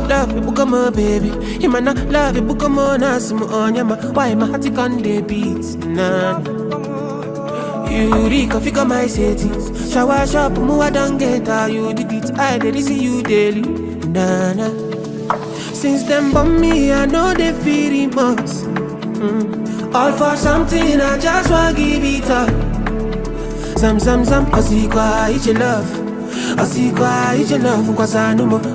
Love you, come on, baby. You might not love you, come on, ask me on your why my heart can they beat? Nah. You reconfigure my settings. Shower shop, move I don't get how you did it. I did see you daily. Nah, nah. Since them bum me, I know they feel remorse. All for something, I just want give it up. Some, I see your love. I see your love. I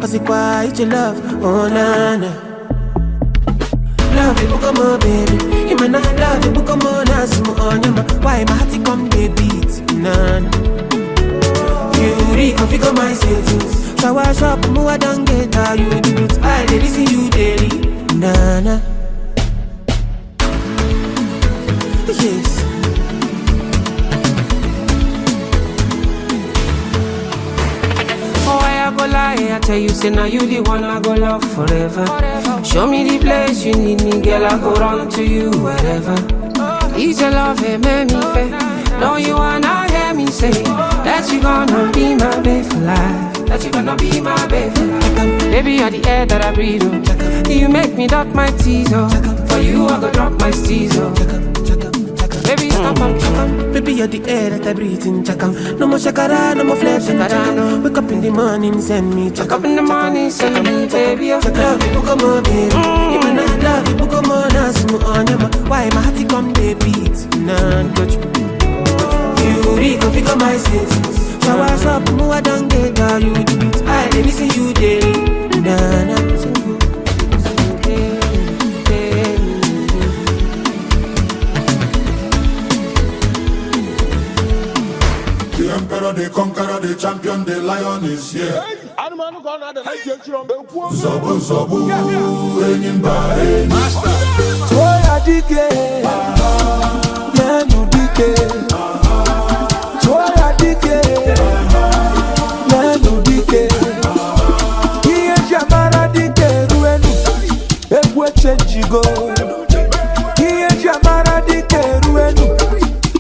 see your love. Oh, na, na. Love you, come on, baby. You might not love you, come on, ask me on your why my heart come they beat? Nah, nah. You reconfigure my settings. Shower shop, move I don't get how you do it. I did see you daily. Nah, nah. Yes. Oh, I go lie, I tell you, say now you the one I go love forever. Show me the place you need me, girl, I go run to you wherever. Is your love, it made me fair. No, you wanna hear me say that you gonna be my babe for life. That you gonna be my babe for life. Baby, you're the air that I breathe, oh. You make me dot my T's, oh. For you, I go drop my C's, oh. Baby, stop up, chaka. Baby, you're the air that I breathe in, chaka. No more shakara, no more flex, chaka. No. Wake up in the morning, send me, chaka. Wake up in the morning, send me, baby. Chaka, love you, come on, baby. You might not love you, come on, ask me on your why my heart come they beat? Nah, touch. You reconfigure my settings. Shower shop, move I don't get how you do it. I dey listen you daily. Nah, nah. The emperor, the conqueror, the champion, the lion is here. Zobu, zobu, enyimba, enyi. Toya dike, nenu dike. Toya dike, nenu dike. Iye jamara dike ruenu, egwu echenjigo. Iye jamara dike ruenu,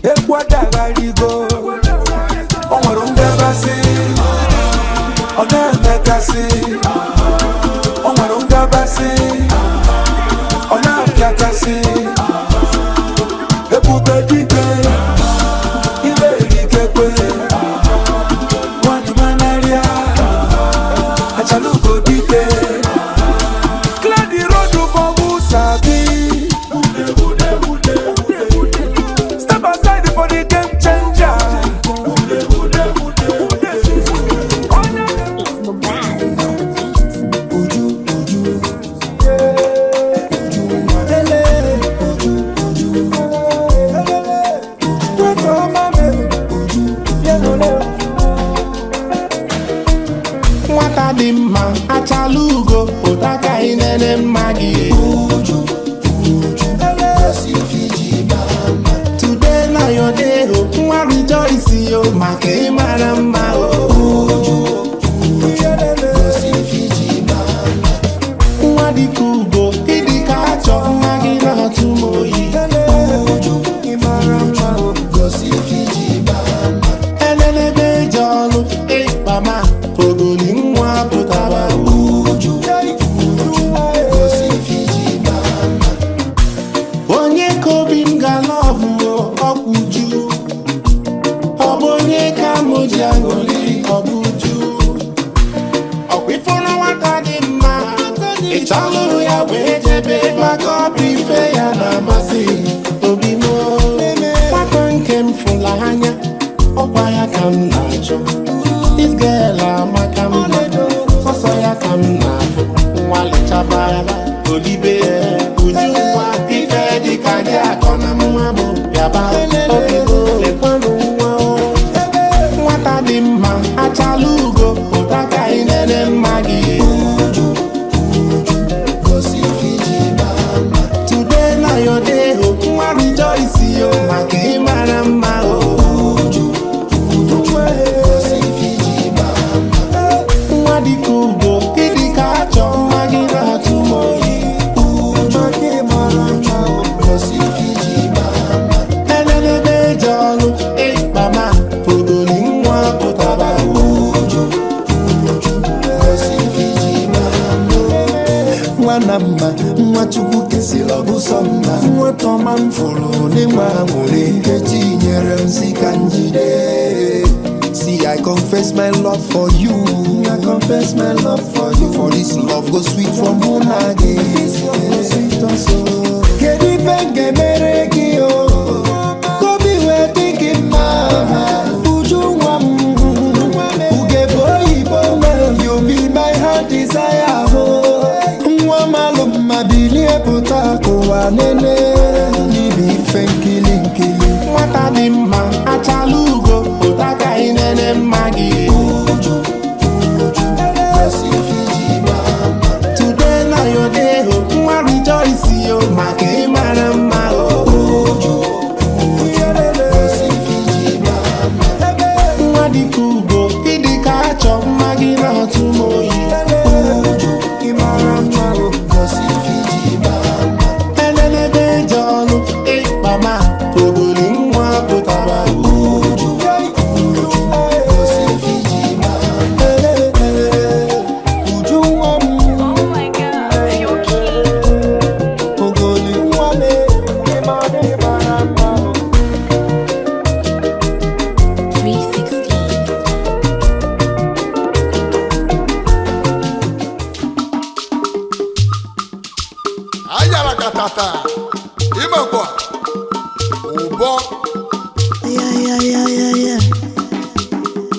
egwu adagharigo. O nwere ngabasị, ọ na-emekasị. O nwere ngabasị, ọ na-apịakasị. Ebube dike, ime erikekwe. Nwanyị manarịa, achalugo dike. Clear the road for who sabi. Step aside for the game changer. Nwata dị mma achala ugo pụta ka ị nene mma gị. Today na your day o, nwa rejoice yo maka ịmara mma o. Nwa dịka ugo ịdịka achọ mma gị na-atụ m oyi. Elelebe eji ọlụ ịkpa ma ogoli nwa pụtara onye ka obi m ga lọvụ ọkwụju ọ bụ onye ka mụ ji aṅụrị ọ bụ uju ọkwa ifuru nwata dị mma ị chọlụrụ ya wee jebe maka ọ bụ ife ya na-amasị obi m nwata nke m fụla anya ọkwa ya ka m na-achọ. This girl amaka mma sọsọ ya ka m na-afụ nwalechaba olibe uju nwa ife dịka gị akọ na nwa bụ bịaba obi m lekwanụ nwa o. Nwata dị mma achala ugo pụta ka ị nene mma gị. Today na your day o, nwa aṅụrị Nkechi nyere m si ka njide. See, I confess my love for you. I confess my love for you. For this love go sweet for mụ na gị. This love go sweet us o. Kedu ife m ga-emere gị o? Ka obi wee dị gị mma. Uju nwa m. Ugegbe oyibo m. You be my heart desire o. Nwa malụ mma bilie pụta ka ụwa nene. N'ibi ife nkili nkili. Nwata dị mma achala ugo pụta ka anyị nene mma gị. Uju, Uju, gosi ife iji maa mma. Today na your day o, nwa rejoice yo maka ịmara mma o. Uju, Uju, gosi ife iji maa mma. Nwa dịka ugo, ịdị ka achọ mma gị na-atụ m oyi. Uju, ị mara mma o, gosi ife iji maa mma. Elelebe eje ọnụ ịkpa ma ogoli nwa pụtara. Uju, Uju, gosi ife iji maa mma. Uju nwa m, Oh my god, you're cute. ogoli nwa m, ị mara ị mara mma o. 316. Ayara katata imekwa ụbọ. Ya.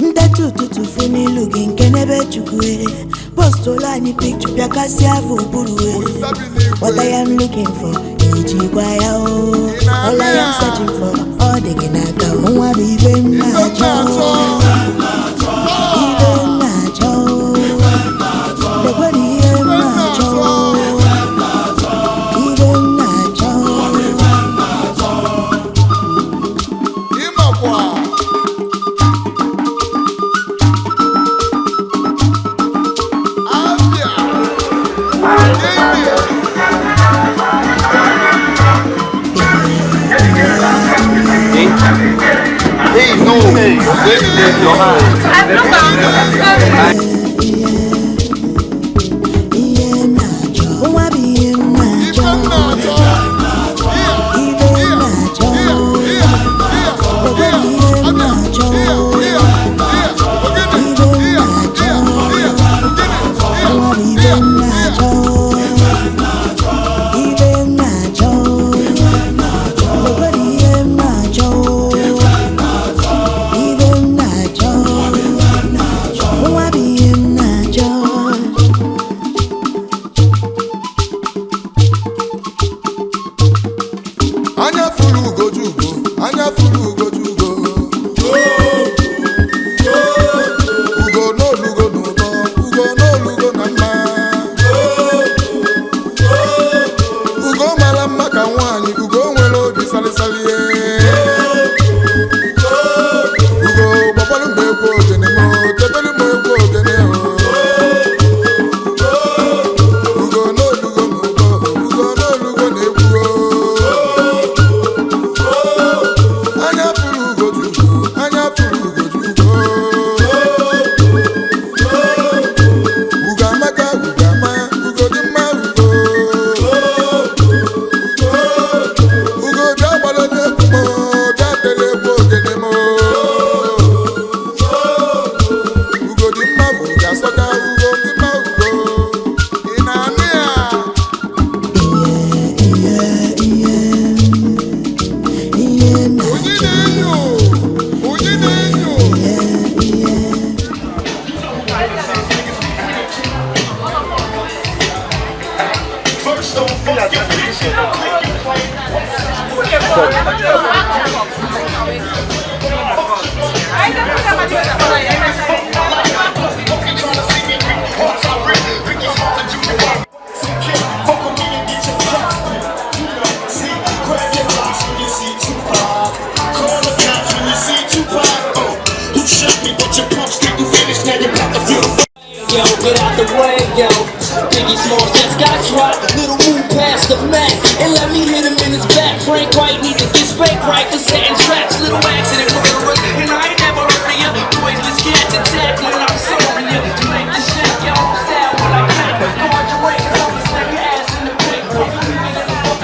Ndetu ụtụtụ fụ n'ilu gị nke n'ebe Chukwu e postụlụ anyị pikchọ pịakasịa afọ ụbụrụ e. What I am looking for ejikwa ya o. All I am searching for ọ dị gị n'aka o. Nwa bụ ibe m na-achọ, ibe m na-achọ, lekwere ihe m na-achọ, ibe m na-achọ. Imekwa abịa India. Ihe m na-achọ, nwa bụ ihe m na-achọ, Ife m na-achọ. ibe m na-achọ, lekwere ihe m na-achọ, ibe m na-achọ, nwa bụ ibe m na-achọ, ibe m na-achọ, lekwere ihe m na-achọ, ibe m na-achọ, nwa bụ ihe m na-achọ. Anya furu ugojugo, anya furu ugojugo. Ugo n'olugo n'ụtọ, ugo n'olugo na mma. Ugo mara mma ka nwaanyị, ugo nwere obi salịsalị. Ugo gbakwalu m egwu ogene m, tebelu m egwu ogene o. Ugo n'olugo n'ụtọ, ugo n'olugo na-egwu o. Anya furu ugochukwu, anya furu ugochukwu. Ugo amaka, ugo ama, ugo dị mma, ugo. Ugo bịa gbara n'egwu m, bịa tele egwu ogene m. Ugo dị mma, ugo asọka, ugo dị mma, ugo. Ị na-anụ ya? Ihe m Onye na-enyo? Onye na-enyo? Yo, get out the way, yo. Biggie Smalls just got dropped. Little move past the mat and let me hit him in his back. Frank White needs to get spanked right for setting traps. Little accident murderers, and I ain't never heard of ya. Noiseless cats attack when I'm serving ya. To make the shack your own style when I clap. Guard your way, 'cause I'ma smack your ass in the back.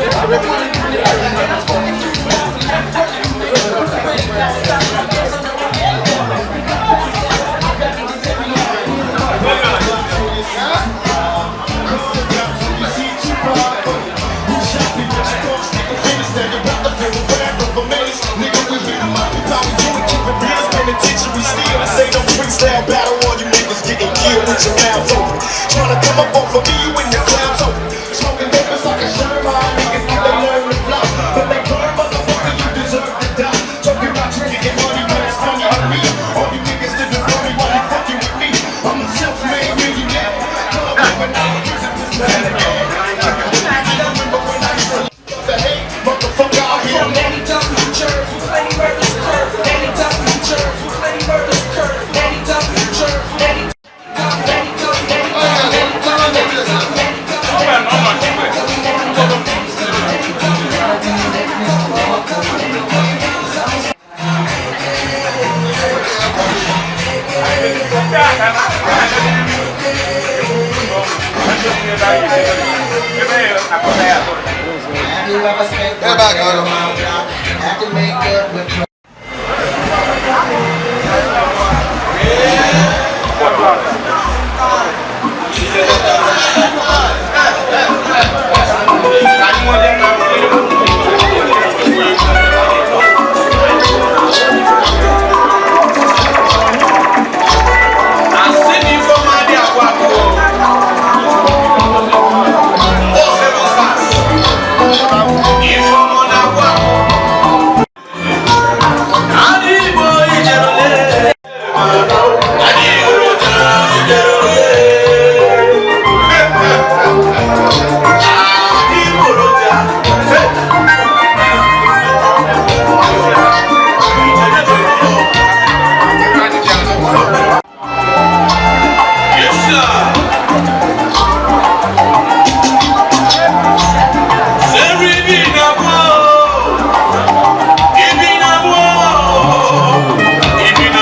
with your mouth open. Tryna come up off of me, you in the clouds open. Smoking papers like a Sherman, niggas need to learn to fly. But they burn, motherfucker, you deserve to die. Talking about you getting money, but it's funny to me. All you niggas living funny while you fucking with me. I'm a self-made millionaire. Club open, I'm a prison, just I remember when I used to the hate, motherfucker, I'm from Danny W. Church, with plenty murders occur. Danny W. Church, with plenty murders occur. Danny W. Church, Danny Danny Danny Danny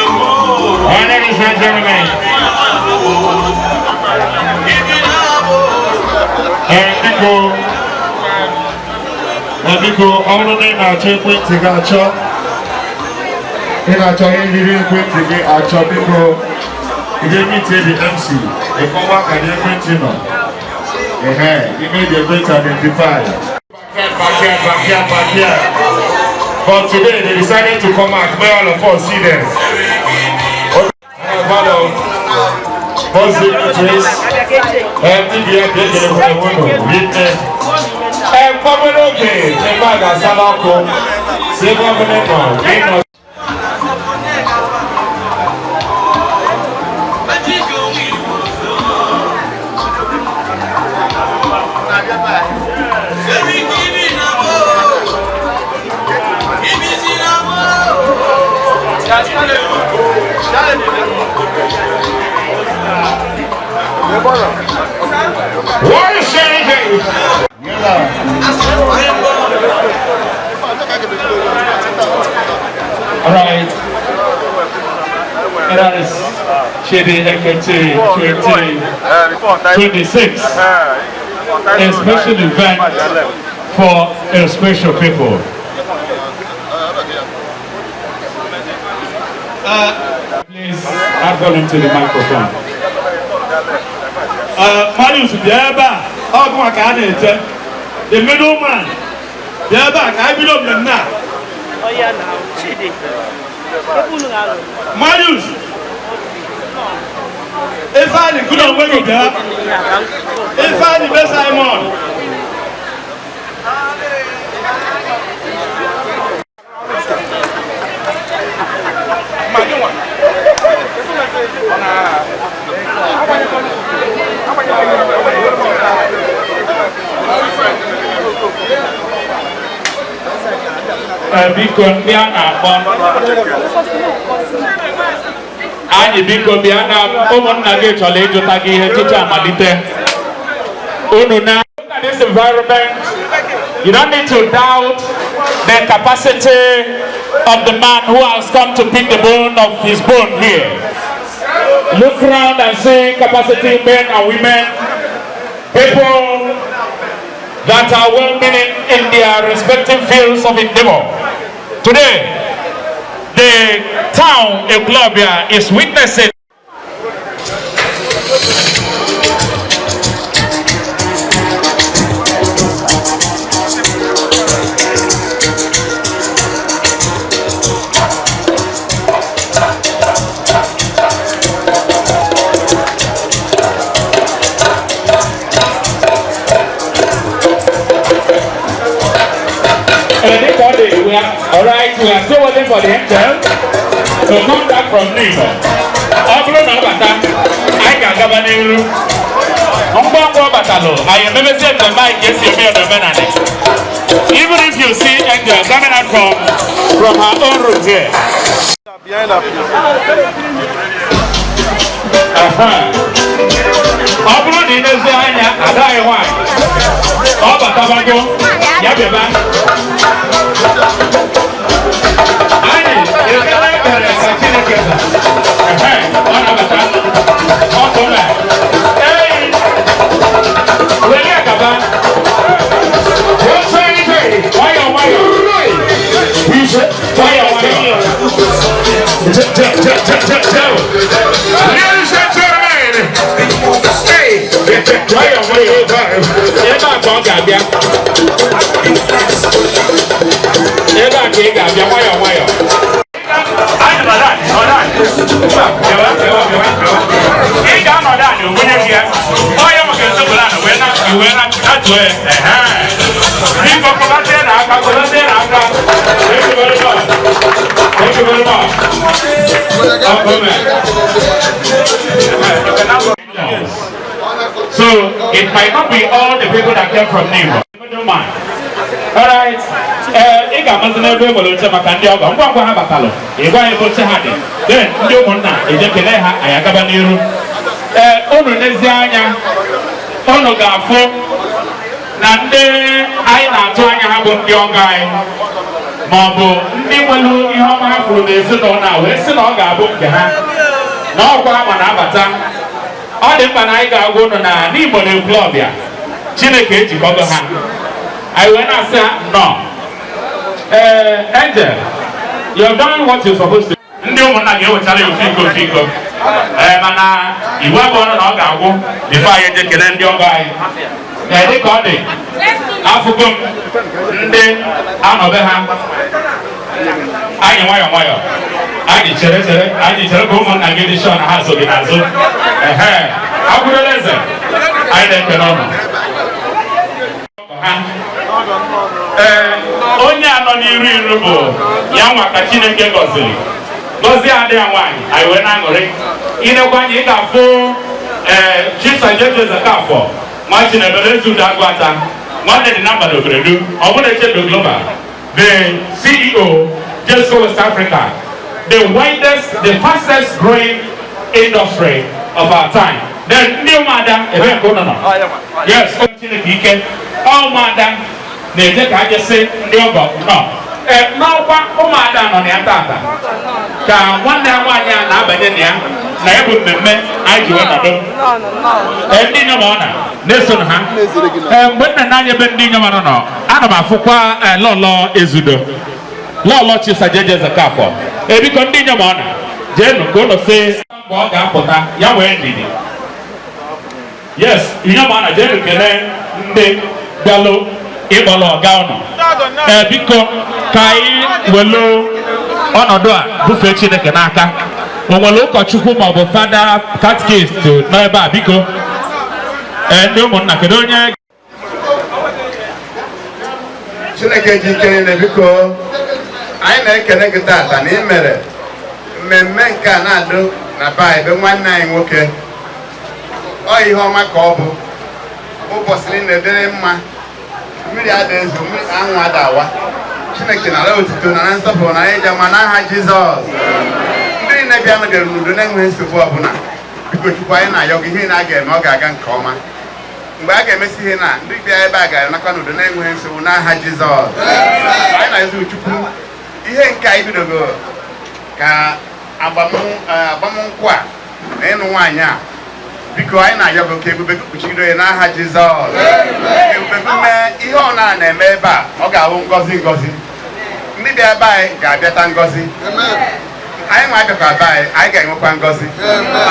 Ladies and gentlemen, biko ọ bụrụ na ị na-achọ ekwentị gị achọ, ị na-achọ ihe yiri ekwentị gị achọ, biko ị ga-emite the MC ịkọwa ka dị ekwentị nọ. Ehe, ime the ekwentị identify. Backyard, backyard, backyard. But today they decided to come out where all of us see them. What is anything? All right. And that is Chidi Ekete 2026. A special event for a special people. Please add volume to the microphone. Marius bịa ebe a, ọ gụnwa ka a na-eche, the middleman, bịa ebe a ka anyị bido mmemme a. Marius Ifeanyi, gụ na onwe gị bịa. Ifeanyi be Simon. Biko ndị a na-akpọ anyị, biko bịa na ụmụnna gị chọrọ ịjụta gị ihe tutu amalite unu na. Look at this environment. You don't need to doubt the capacity of the man who has come to pick the bone of his bone here. Look round and see capacity men and women, people that are well-meaning in their respective fields of endeavor. Today, the town Ekwulobia is witnessing for the angel to come back from Nibo. Ọ bụrụ na ọ bata, anyị ga-agaba n'iru. Ngwa ngwa ọ batalụ, anyị emebezie mmemme anyị ka esi eme ya n'omenala. Even if you see Angel coming out from her own room here. Behind her, please. Aha. Ọ bụrụ na ị nezie anya, ada anyị nwaanyị, ọ batabago, ya bịaba. Anyị ekele ekpere ka Chineke za. Ehe, ọ na-abata. Ọ tụrụ. Ei, were ya gaba. Nwayọọ nwayọọ. Nwayọọ nwayọọ. Ladies and gentlemen, hey, Nwayọọ nwayọọ. Ebe a ka ọ ga-abịa. Ebe a ka ị ga-abịa nwayọọ nwayọọ. Anyị nọdụ anị, nọdụ anị. Bịawa, bịawa, bịawa, bịawa. Ị ga-anọdụ anị onye gị ya. Ọ ya maka nsogbu anị wee na iwe na natuo ya. Ehe. Biko kụbazie n'aka, kụbazie n'aka. Thank you very much. Thank you very much. Compliment. So it might not be all the people that came from Nibo. All right. Ị ga-amasị n'ebe e nwere oche maka ndị ọgọ ngwa ngwa ha batalụ, ị gwa ebe oche ha dị, then ndị ụmụnna eje kelee ha, anyị agaba n'iru. Ee, unu nezie anya, unu ga-afụ na ndị anyị na-atụ anya ha bụ ndị ọgọ anyị ma ọ bụ ndị nwere ihe ọma ha kwuru n'ezinụlọ a wee sị na ọ ga-abụ nke ha na ọkwa ha ma na-abata. Ọ dị mkpa na anyị ga-agwa unu na n'Igbo na Ekwulọbịa, Chineke ejikọgo ha, anyị wee na-asị ha nnọọ. Ee, Angel, you have done what you're supposed to. Ndị ụmụnna ga-ewechara ya ofu iko ofu iko. Ee, mana iwu abụọ na ọ ga-agwụ before anyị eje kelee ndị ọgọ anyị. Ee, dịka ọ dị, afụgo m ndị anọbe ha. Anyị nwayọọ nwayọọ, anyị chere chere, anyị chere ka ụmụnna gị dị sure na ha so gị n'azụ. Ehe, akwụdola eze, anyị na-ekele ọnụ ha. Ee, onye a nọ n'iru iru bụ ya nwa ka Chineke gọziri, gọzie adị ya nwaanyị, anyị wee na-aṅụrị. Inekwa anya, ị ga-afụ ee Chief Jeje Zakafọ nwa Chinemere Ezudo Agụata, nwanne dị na mba n'Obodo ọ bụla Echedo Global, the CEO, Jesco West Africa, the widest, the fastest growing industry of our time. Then ndị ụmụada, ebe nke ụnụ nọ? Yes, o Chineke ike, ọ ụmụada na-eje ka ajesị ndị ọgọ nọ. Ee, n'ọkwa ụmụada nọ na ya tata ka nwanne ya nwaanyị a na-abanye na ya na ya bụ mmemme anyị ji wee nọdụ. Ee, ndị inyom ọ na na-eso ha. Ee, mgbe nna n'anya ebe ndị inyom nọ, ana m afụkwa ee, lọlọ Ezudo, lọlọ Chisa Jeje Zakafọ. Ee, biko, ndị inyom ọ na jeenụ ka ụlọ sị mgbe ọ ga-apụta ya wee ndidi. Yes, inyom ọ na jeenụ kelee ndị bịalụ ịkpọrọ ọga ụnọ. Ee, biko, ka anyị welu ọnọdụ a bufee Chineke n'aka. O nwere ụkọchukwu maọbụ fada catechist nọ ebe a? Biko, ee, ndị ụmụnna, kedu onye? Chineke ji ike niile, biko, anyị na-ekele gị tata na ị mere mmemme nke a na-adụ na be anyị, be nwanne anyị nwoke. Ọ ihe ọma ka ọ bụ. Ụbọchị niile dịrị mma, mmiri ada ezo, mmiri anwụ ada awa. Chineke nara otuto na nsọpụrụ na ịja ma n'aha Jizọs. Ndị niile bịa nọgere n'udo na-enweghị nsogbu ọbụla. Biko Chukwu, anyị na-ayọ gị, ihe na a ga-eme, ọ ga-aga nke ọma. Mgbe a ga-emesi ihe na ndị bịa ebe a ga-anakwa n'udo na-enweghị nsogbu n'aha Jizọs. Anyị na-ezi Chukwu ihe nke anyị bidogo ka agbamnkwụ a na ịnụ nwaanyị a. Biko, anyị na-ayọ gị ka ebube gị kpuchigide ya n'aha Jizọs. Ka ebube gị mee ihe ọ na-eme ebe a, ọ ga-abụ ngọzi ngọzi. Ndị bịa ebe anyị ga-abịata ngọzi, anyị nwa abịakwa be anyị, anyị ga-enwekwa ngọzi.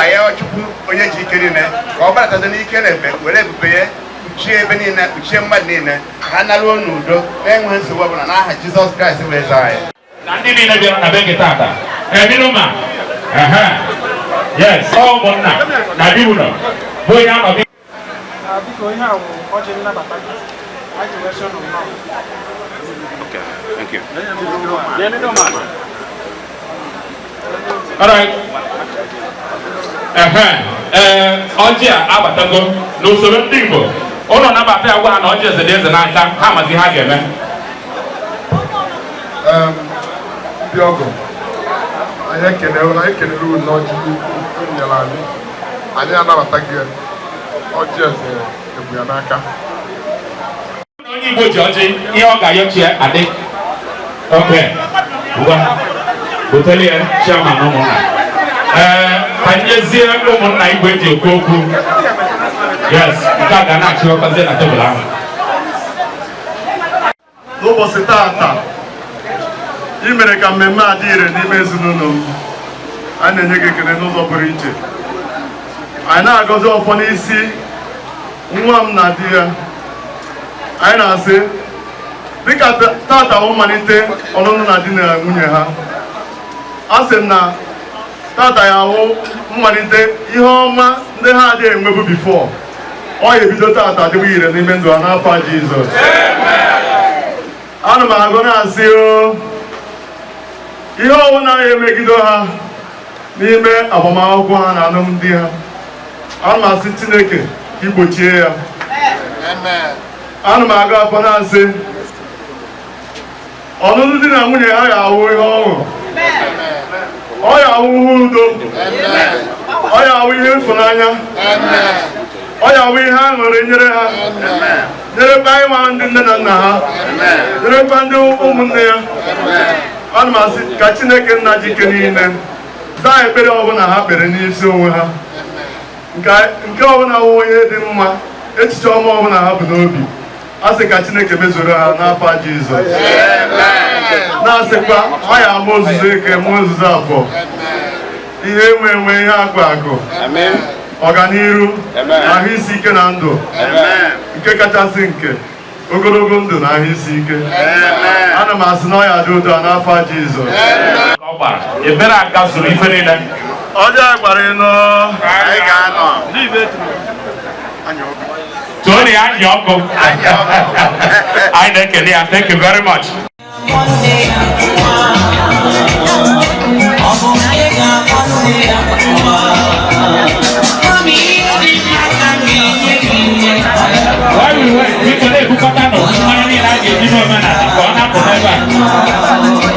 Anyị Chukwu onye ji ike niile, ka ọ gbadatazi n'ike na ebe were ebube ya kpuchie ebe niile, kpuchie mmadụ niile, ka ha naruo n'udo na-enweghị nsogbu ọbụla n'aha Jizọs Kraịst wee zaa anyị. Na ndị niile bịara na be gị tata ebido ma ehe, yes, ọ ụmụnna na di ụlọ bụ onye anọ gị. Biko, ihe a wụ ọjị nnabata gị anyị ji wee sị unu nnọọ. Okay, thank you. The middleman. Alright. Ehe, ee, ọjị a abatago n'usoro ndị Igbo. Ụnụ nabata ya, gwa ha na ọjị eze dị eze n'aka ha, mazi ha ga-eme. Ndị ọgọ anyị, ekelere anyị, kelere unu n'ọjị unu nyere anyị. Anyị anabata gị ọjị eze ebu ya n'aka. Onye Igbo ji ọjị, ihe ọ ga-ayọchi ya adị. Ok, ngwa, butere ya chairman ụmụnna. Ee, ka nyezie ụmụnna igwe ji ekwu okwu. Yes, nke a ga na-achịkọtazie na tebụl ahụ. N'ụbọchị tata ị mere ka mmemme a dị ire n'ime ezinụlọ m, a na-enye gị ekele n'ụzọ pụrụ iche. Anyị na-agọzi ọfọ n'isi nwa m na di ya. Anyị na-asị, dịka tata bụ mmalite ọlụlụ na di na nwunye ha, a sị m na tata ya hụ mmalite ihe ọma ndị ha adịghị enwebu before, ọ ya ebido tata dịwa ire n'ime ndụ ha n'afọ Jizọs. Ana m agụ na-asị o, ihe ọbụla na-emegide ha n'ime agbamakwụkwọ ha na alụmdi ha, ana m asị Chineke ka igbochie ya. Ana m agụ afọ na-asị ọlụlụ di na nwunye ha ga-awụ ihe ọṅụ, ọ ga-awụ ihe udo, ọ ga-awụ ihe ịfụnanya, ọ ga-awụ ihe aṅụrị nyere ha, nyerekwa anyị nwa ndị nne na nna ha, nyerekwa ndị ụmụnne ya. Ana m asị ka Chineke nna ji ike niile zaa ekpere ọbụla ha kpere n'isi onwe ha, nke ọbụla wụ onye dị mma, echiche ọma ọbụla ha bụ n'obi, a sị ka Chineke mezuru ha n'afọ Jizọs. Na-asịkwa ha ya ama ozuzo eke, ma ozuzo afọ, ihe enwe enwe, ihe akụ akụ, ọganiru, ahụ isi ike na ndụ, nke kachasị nke ogologo ndụ na ahụ isi ike. Ana m asị na ọ ya dị ụtọ n'afọ Jizọs. Ọ gbara ebere aka zuru ife niile. Ọjọọ gbara ịnọ. Anyị ga-anọ. Tony anyị ọkụ, anyị na-ekele ya. Thank you very much. While we wait, biko na-ebukọta nụ mmanya niile a ga-eji n'omenala ka ọ na-apụ n'ebe a.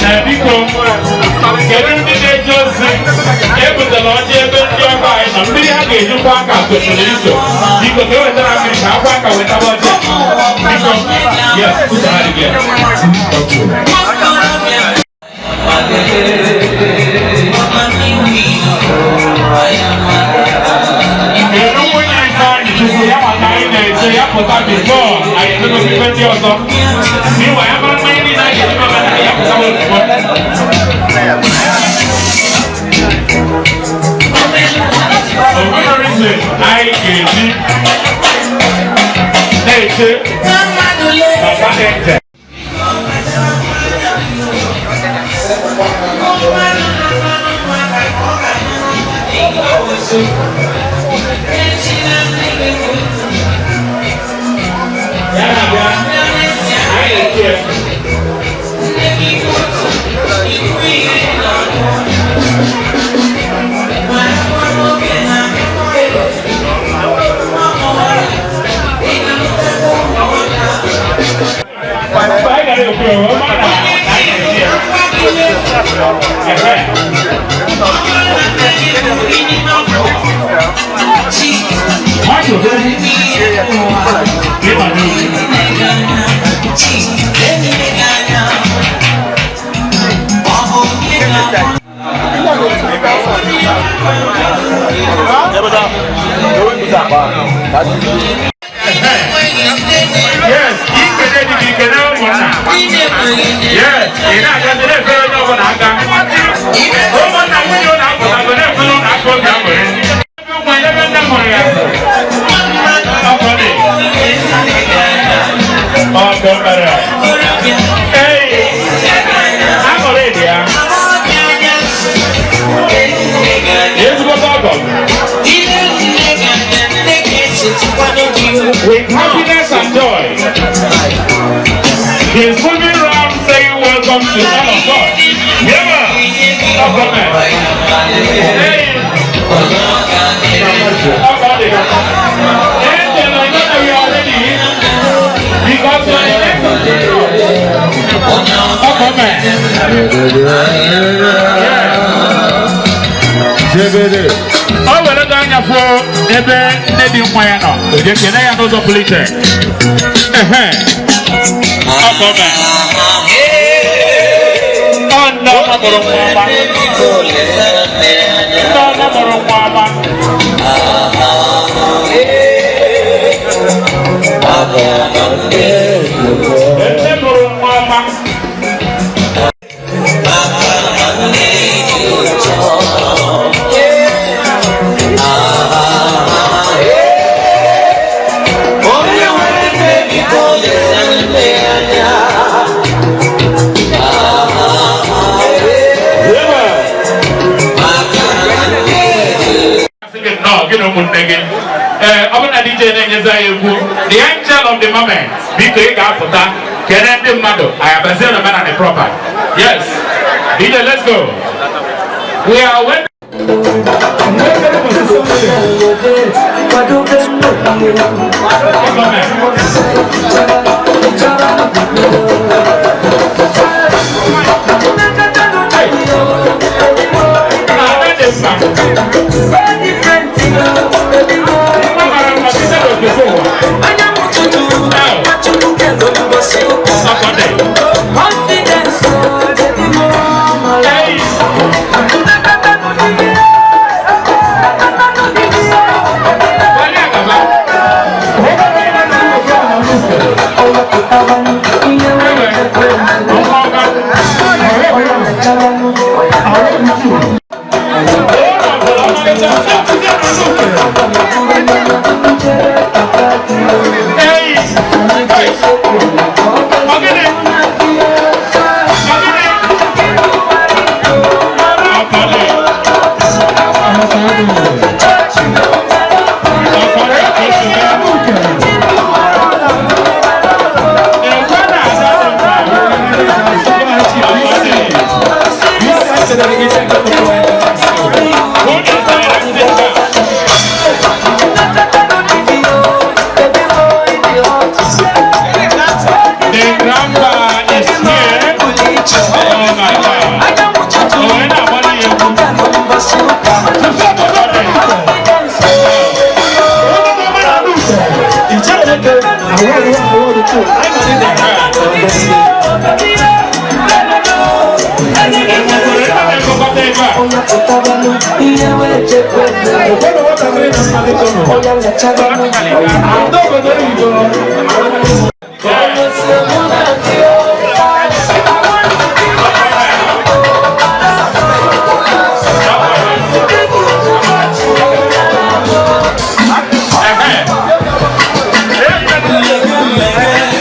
Ee, biko, kedu ndị na-eje ozi ebutela ọjị ebe ndị ọgọ anyị nọ? Mmiri ha ga-ejikwa aka kwesịrị iso. Biko, ka e wetara mmiri ka akwa aka wetaba ọjị, biko. Yes, put her again. Kedu nwunye Ifeanyị Chukwu ya maka anyị na-eche ya pụta before anyị emegosi ife ndị ọzọ? N'ịwa ya mara mmanya niile a ga-eji omenala ya pụtawa ozugbo. Onwere anyị ga-eji na-eche papa eze. Ya na-abịa, anyị na-eche ya. Anyị gara ekwu ọma na anyị na-eche ya. Ehe. Michael, ịba n'obi. Yes, ikele dị gị, ikele ụmụnna. Yes, ị na-agazi na-efere onye ọbụla aka. Ụmụnna nwunye ụlọ apụtago na-efere ụlọ aka obi aṅụrị. Ebe nwa ebe nne mụrụ ya. Ọkọ dị. Hey, aṅụrị dị ya. Ezigbote ọgọ. With happiness and joy, he is moving round saying welcome to all of us. Yeah, welcome. Hey, somebody. Angel, I know that you are ready because you are the next of the Welcome. Yeah. O were gị anya fụọ ebe nne dị nwa ya nọ, o jee kene ya n'ụzọ pụrụ iche. Ehe. Ọkọme. Ọ nne ọma mụrụ nwa ọma. Nne ọma mụrụ nwa ọma. Nne mụrụ nwa ọma. Nnọọ gị na ụmụnne gị. Ee, ọ bụrụ na DJ na-enyezi anyị egwu the angel of the moment, biko ị ga-apụta kene ndị mmadụ anyị abazie na omenala proper. Yes, DJ, let's go. We are waiting.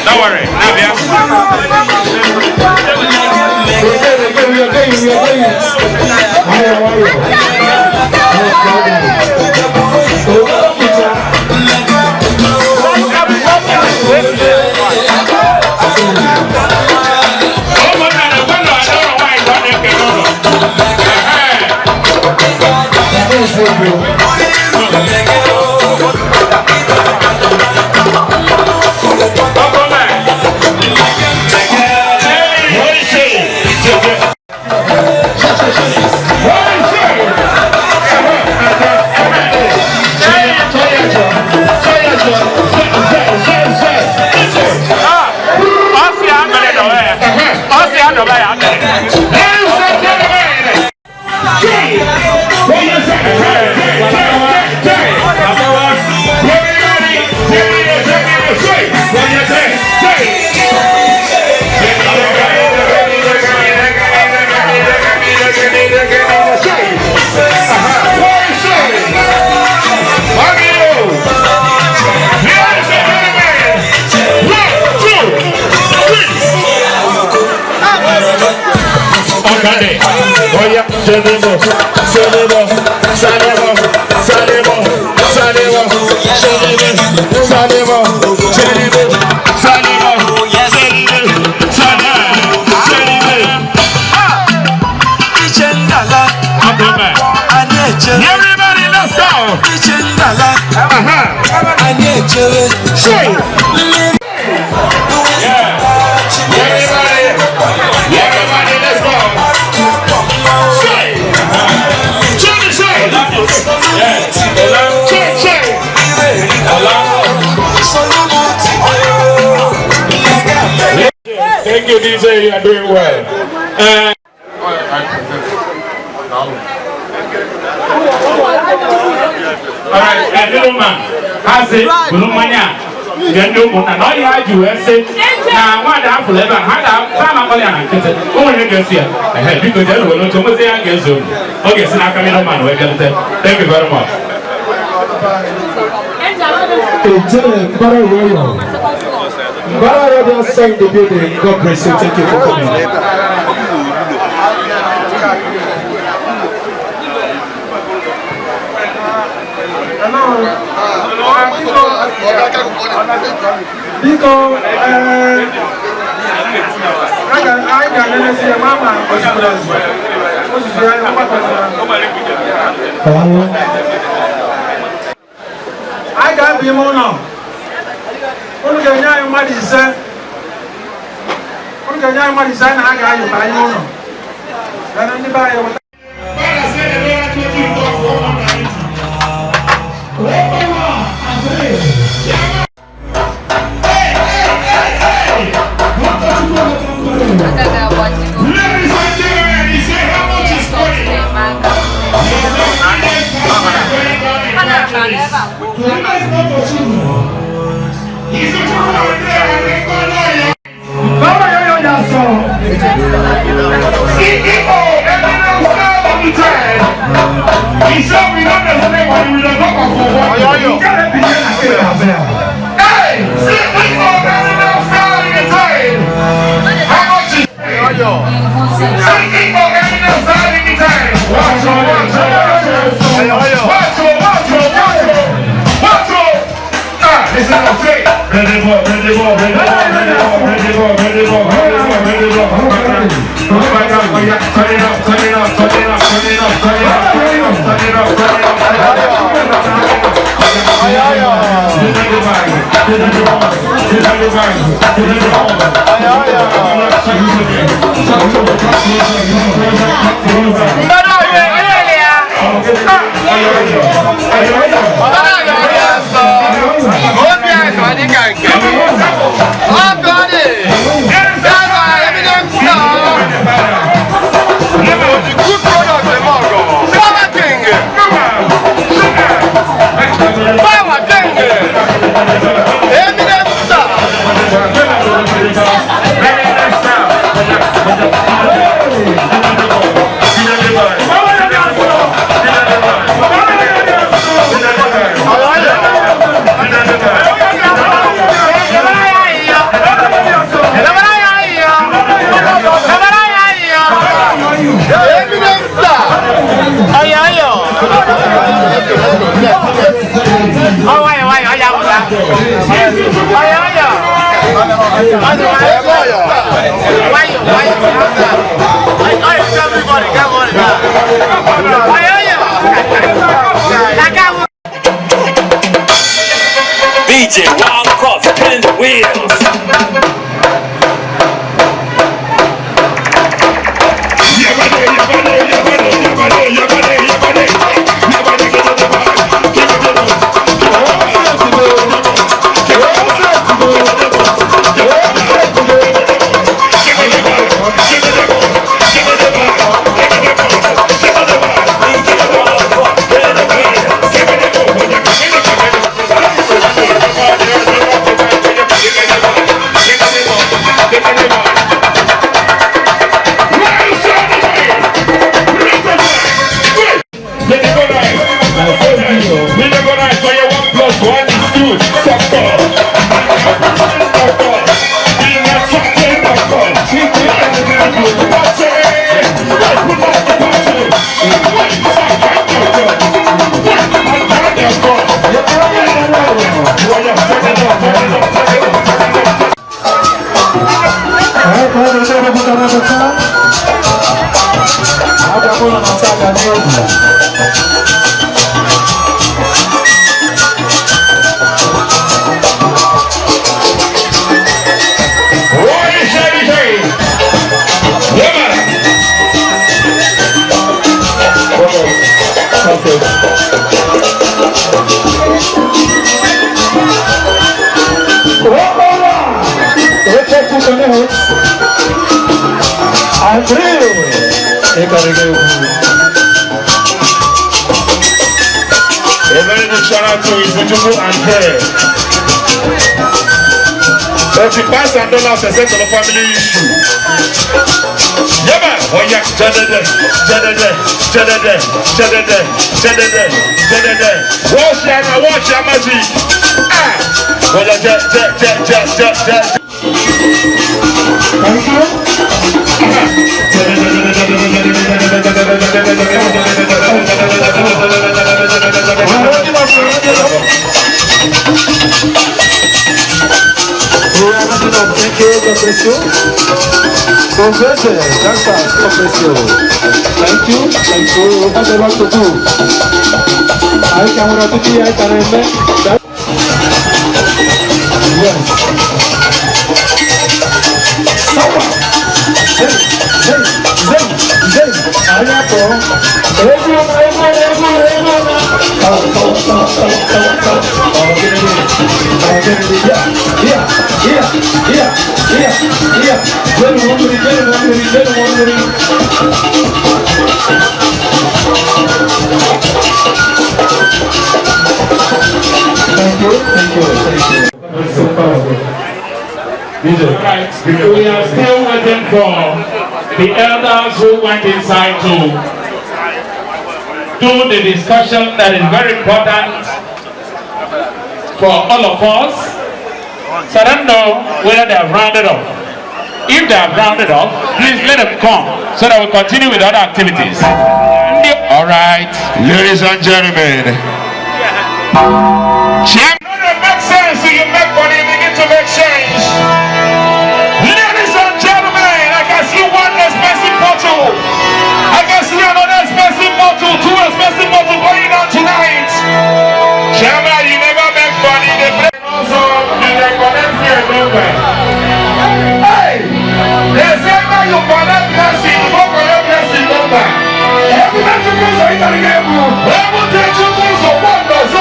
Don't worry, now. Jenimo, Senimo, Sanimo, Sanimo, Sanimo, Senimo, Sanimo, Senimo, Sanimo, Senimo, Senimo. Everybody, let's go. Say. Yeah. Everybody, everybody, let's go. Say. Say, say. Yeah. Say, say. Thank you, DJ. You are doing well. All right, little man, ha sị buru mmanya a nye ndị ụmụnna na ọhịa ha ji wee sị na nwaada afụrụ ebe a ha ga na akpọrọ ya na nkịtị o nwere ga-esi ya ehe biko jee were oche nwezi ya ga-ezu unu ọ ga-esi n'aka middle man wee bịarute. Thank you very much. Mbara Arabia sang the building. God bless you. Thank you for coming. Biko, anyị ga-anelesi ya ma ma ozugbo ozugbo ya mgbakọtara. Anyị ga-abụ ime ụlọ. Unu ga-enye anyị mmadụ ise. Unu ga-enye anyị mmadụ ise anyị na ha ga-ayọ ka anyị ụlọ. Ya na ndị be anyị weta. DJ Wild Cross, spin the wheels. Give me the Okporo Echefu Connect. Andrew ịkarịga egwu. A very big shout out to Ifuchukwu Andre. $35 except on the family issue. Yeah, man. Oh yeah, jadede, jadede, jadede, jadede, jadede, jadede. Wash your now, wash your magic. Ah. Oh yeah, je, je, je, je, je, je. Thank you. Thank you, God bless you. Professor, dancers, God bless you. Thank you, thank you. We have a lot to do. I can run to I can remember. Yes. Sawa. Zen, zen, zen, zen. Ayato. Everyone, everyone, everyone, everyone. Sawa, sawa, sawa, sawa, sawa, sawa. Oh, get it, oh, get it. Yeah, yeah, yeah, yeah, yeah, yeah. Jenu wanguri, jenu wanguri, jenu wanguri. Thank you, thank you, thank you. So powerful. Right. We are still waiting for the elders who went inside to do the discussion that is very important for all of us. So I don't know whether they have rounded off. If they have rounded off, please let them come so that we continue with other activities. All right. Ladies and gentlemen, champ. It makes sense. You make money, you begin to make change. Ladies and gentlemen, I can see one expensive bottle. I can see another expensive bottle, two expensive bottles going on tonight. Chairman, you never make money. They play also, you can connect here, nowhere. Hey, they say now you connect blessing, you go connect blessing number. Every time you go, you can get every time you go, so one does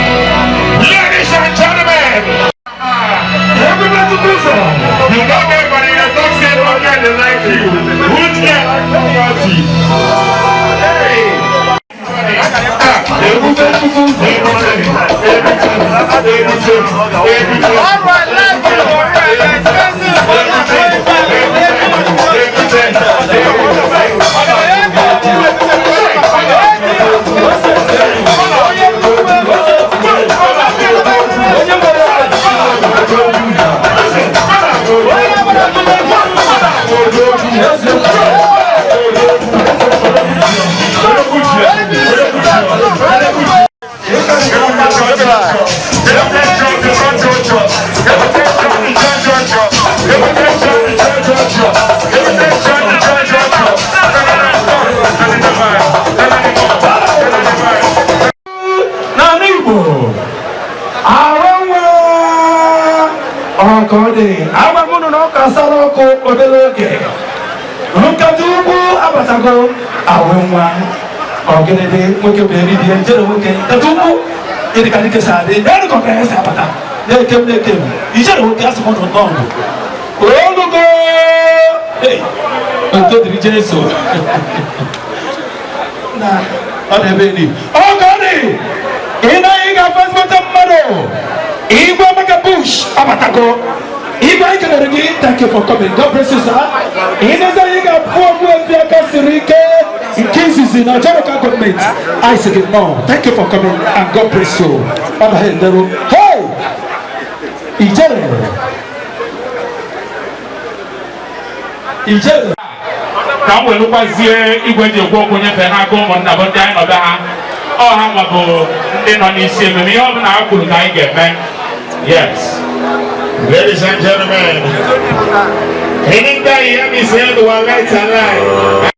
Ladies and gentlemen, you don't get money, you don't say no get the like you. Which get party? All right, let's go. N'ala Igbo, arụ nwa ọka ọ dị, agwa m unu na ọka sara ọkụ obere oge. Nkata ugwu abatago awe nwa ọgịnịdị nwoke bụ eribie njere nwoke nkata ugwu ịdịka dike sa adị elu ka ọkara esi abata na-eke m na-eke m ijere nwoke asị m nọ n'ọgụ olugo ei oto dịrị Jesu na ọ na-ebe eri ọka ọ dị ị naghị ga-afụ ezigbote mmadụ Igwe Amaka Bush abatago. Igwe anyị kelere gị, thank you for coming. God bless you, sir. Ị na-eze anyị ga-apụ ogbu efi aka siri ike nke izizi na Ọjọọ local gọọmenti. I sị gị nnọọ. Thank you for coming and God bless you. Ọ na ha ederu. Hey! Ijere! Ijere! Ka m welụkwazie igwe ji ekwu okwu nyefee n'aka ụmụnna bụ ndị anyị nọbe ha. Ọ ha nwa bụ ndị nọ n'isi ememe ihe ọbụla ha kwuru ka anyị ga-eme. Yes. Ladies and gentlemen, anytime you hear me say the one right alive.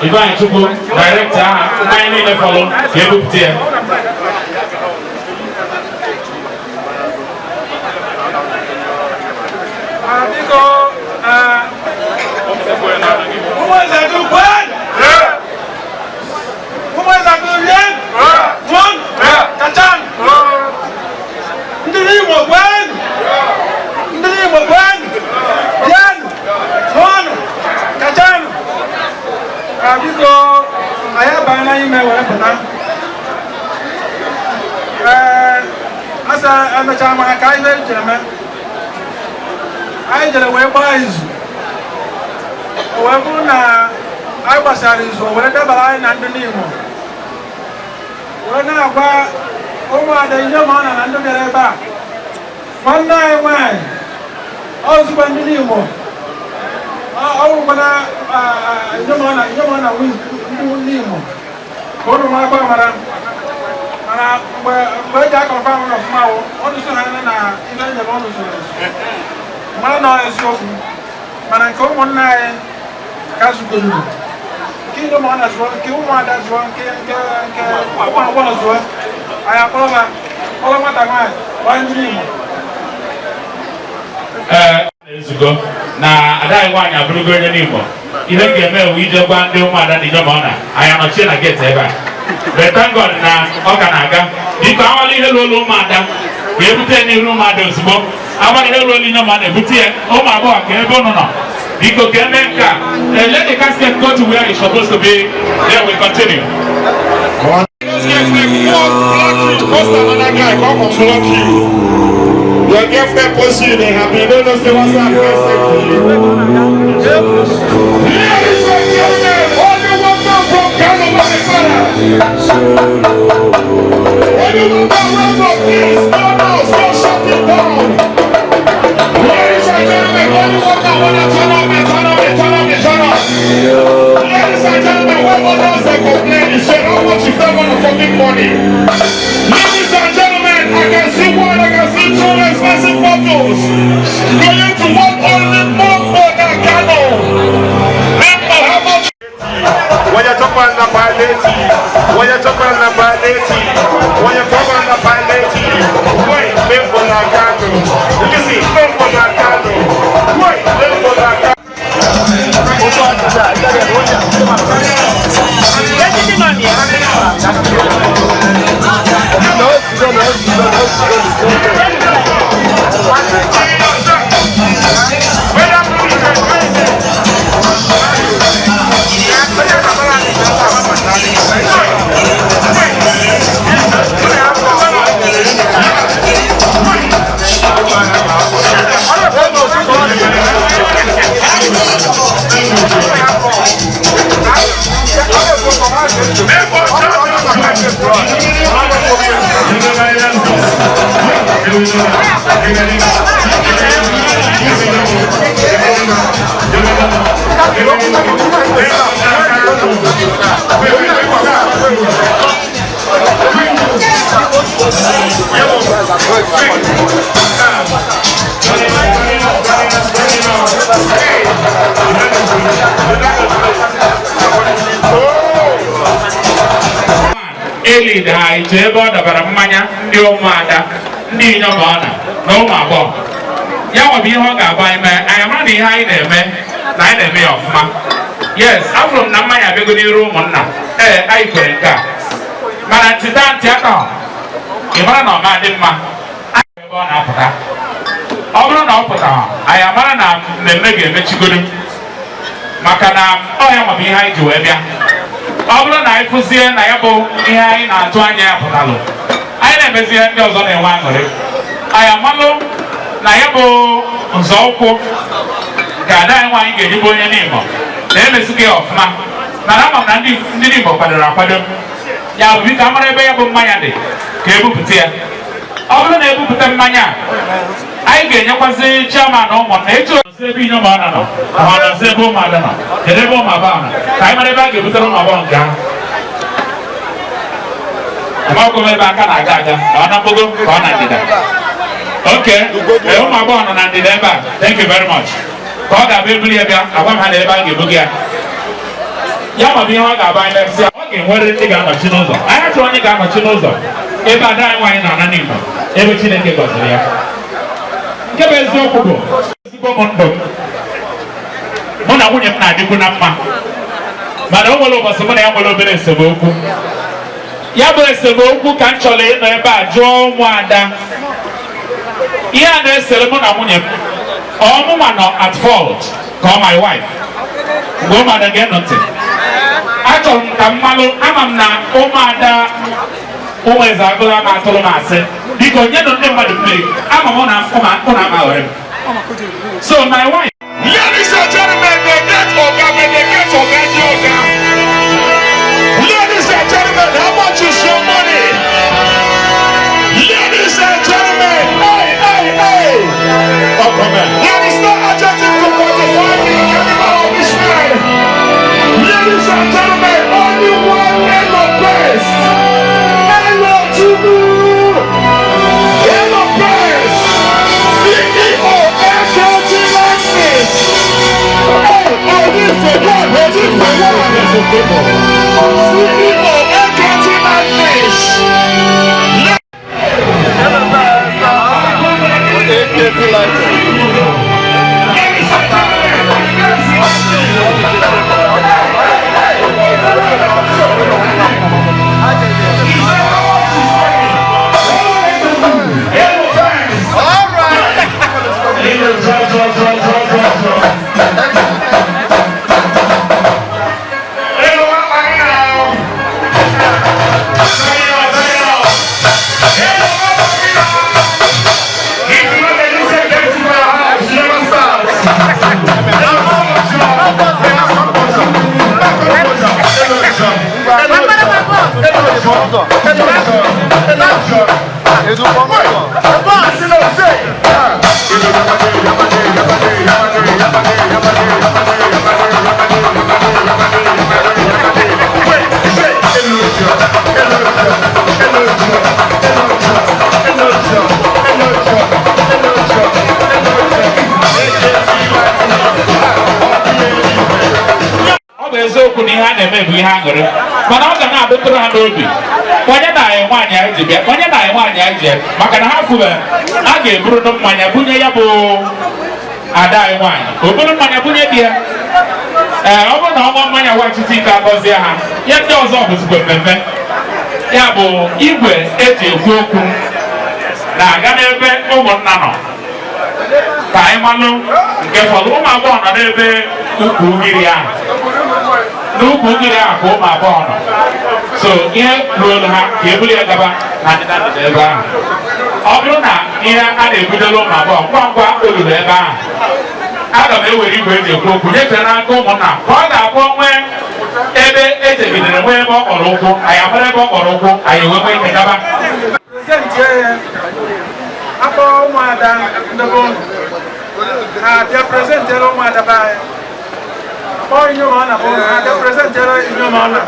Ifeanyi Chukwu, director ha, anyị niile fọlụ ka ebupụta ya. Biko, Biko, anyị abanyela ime were pụta. Ee, asa emechaa maka ka anyị ji eme. Anyị jere wee gbaa izu. O wee bụrụ na anyị gbasara izu, o were dabara anyị na ndị Nimo. Wee na-agwa ụmụada inyom ọ na na ndị bịara ebe a. Nwanne anyị nwaanyị, ozugbo ndị Nimo, ọ bụrụkwana inyom ọ na inyom ọ na ndị Nimo ka ụnụ marakwa amara. Mana mgbe eji a-confirm na ọfụma wụ ọnụ so ha na ife nyere ọnụ zuru ezu, mara na ọ eziokwu. Mana nke ụmụnna anyị ka zugoruru, nke inyom ọ na zụọ, nke ụmụada zụọ, nke ụmụ agbọghọ zụọ, anyị akpọrọ ha, kpọrọ nwata nwaanyị gbaa ndị Nimo. Ee, na-ezugo na ada anyị nwaanyị abụrụgo onye n'Igbo. Ihe m ga-eme bụ ije gwa ndị ụmụada na inyom ọ na anyị anọchie na gate ebe a. But thank God na ọ ka na-aga. Biko, awala ihe lụrụ ụmụada ka ebute n'iru ụmụada ozugbo. Awala ihe lụrụ inyom ọ na-ebute ya. Ụmụ agbọghọ, ka ebe unu nọ, biko, ka eme nke a. Let the casket go to where it's supposed to be, then we continue. Post another guy, come and block you. Your girlfriend post you, they happy. You don't know say WhatsApp message to you. Ladies and gentlemen, only one man from Kano, my father. Only one man runs up this. No, no, stop shutting down. Ladies and gentlemen, only one man wanna turn up, turn up, turn up, turn up. Ladies and gentlemen, when one else they complain, you say how much you don't want to fucking money. Ladies and gentlemen, I can see one, I can see two expensive bottles going to one only Mambo Kano. Remember how much? When you talk about the when you talk about the when you talk about the wait, Mambo Kano. You can see Mambo Kano. Wait, Mambo Kano. Elid ha ije ebe ọ dọbara mmanya ndị ụmụada, ndị inyom ọ na na ụmụ agbọghọ ya nwebụ ihe ọ ga-abụ anyị mee, anyị amara na ihe anyị na-eme na anyị na-eme ya ọfụma. Yes, afụrụ m na mmanya abịago n'iru ụmụnna. Ee, anyị kwere nke a, mana ntịta ntị aka ị mara na ọ ma dị mma ebe ọ na-apụta. Ọ bụrụ na ọ pụtara, anyị amara na mmemme ga-emechigodo, maka na ọ ya nwebụ ihe anyị ji wee bịa. Ọ bụrụ na anyị fụzie na ya bụ ihe anyị na-atụ anya ya pụtalụ, anyị na-emezi ihe ndị ọzọ na-enwe aṅụrị. Anyị amalụ na ya bụ nzọụkwụ ka ada anyị nwaanyị ga-eji bụ onye n'Igbo na-emezighị ya ọfụma. Mana ama m na ndị Igbo kwadoro akwado ya bụ. Biko, amara ebe ya bụ mmanya dị ka ebupụta ya. Ọ bụrụ na ebupụta mmanya a, anyị ga-enyekwazi chairman ụmụnna etu nọzi ebe inyom ọ nọ, ma ọ nọzi ebe ụmụada nọ. Kedu ebe ụmụ agbọghọ nọ, ka anyị mara ebe a ga-ebutere ụmụ agbọghọ nke ahụ? Amakwa m ebe aka na-aga aga, ka ọ na mgbago ka ọ na ndịda. Oke, ee, ụmụ agbọghọ nọ na ndịda ebe a. Thank you very much. Ka ọ ga-abụ ebuli ya bịa, agwa m ha na ebe a ga-ebuga ya. Ya ma bụ ihe ọ ga-abụ anyị mesịa, ọ ga-enwerịrị ndị ga-anọchi n'ụzọ. Anyị achọrọ onye ga-anọchi n'ụzọ ebe ada anyị nwaanyị na-ana n'Igbo, ebe Chineke gọziri ya. Nke bụ eziokwu bụ ezigbo m ndụ m, mụ na nwunye m na-adịkwu na mma, mana o nwere ụbọchị mụ na ya nwere obere esemokwu. Ya bụ esemokwu ka m chọrọ ịnọ ebe a jụọ ụmụada ihe a na-esere mụ na nwunye m. Ọ mụnwa nọ at fault ka ọ my wife? Mgbe ụmụada ga-enọ ntị. Achọrọ m ka mmalụ ama m na ụmụada ụmụ eze agụla m atụrụ m asị biko nyenụ ndị mmadụ mmiri ama m na ụnụ amaghọrị m. So my wife. Ladies and gentlemen, they get Oga, when they get Oga, the Oga. Ladies and gentlemen, how much is your money? Ladies and gentlemen, hey, hey, hey. Oh, come on. There is no adjective to quantify the caliber of this man. Ladies and gentlemen, only one Elo Best. Elo Chubu. Elo Best. CEO SLT Lightning. Hey, oh, this for one, oh, this for one. CEO SLT Lightning. Ọ bụ eziokwu na ihe a na-eme bụ ihe aṅụrị, mana ọ ga na-adụtụrụ ha n'obi onye na anyị nwaanyị anyị ji bịa, onye na anyị nwaanyị anyị ji maka na ha kwube a ga-eburu na mmanya bunye ya bụ ada anyị nwaanyị, o buru mmanya bunye di ya. Ee, ọ bụrụ na ọnwa mmanya wachite ike agọzie ha ya, ndị ọzọ bụzikwa mmemme ya bụ igwe eji ekwu okwu na-aga n'ebe ụmụnna nọ ka anyị malụ nke fọdụ. Ụmụ agbọghọ nọ n'ebe ukwu ugiri ahụ, n'ukwu ugiri ahụ ka ụmụ agbọghọ nọ, so ihe ruolu ha ka ebuli ya gaba na ndịda ndịda ebe ahụ. Ọ bụrụ na ihe a na-ebudoro ụmụ agbọghọ ngwa ngwa o ruru ebe ahụ, aga m ewere igwe eji ekwu okwu nyefee n'aka ụmụnna ka ọ ga-abụ nwee ebe ejegidere, nwee ebe ọ kpọrọ ụkwụ, anyị amara ebe ọ kpọrọ ụkwụ, anyị enwe nwee ike gaba. Present ya, akpọ ụmụada ndebe ụlọ ha bịa presentere ụmụada be anyị, kpọọ inyom ọ na-abụ ụlọ ha bịa presentere inyom ọ na,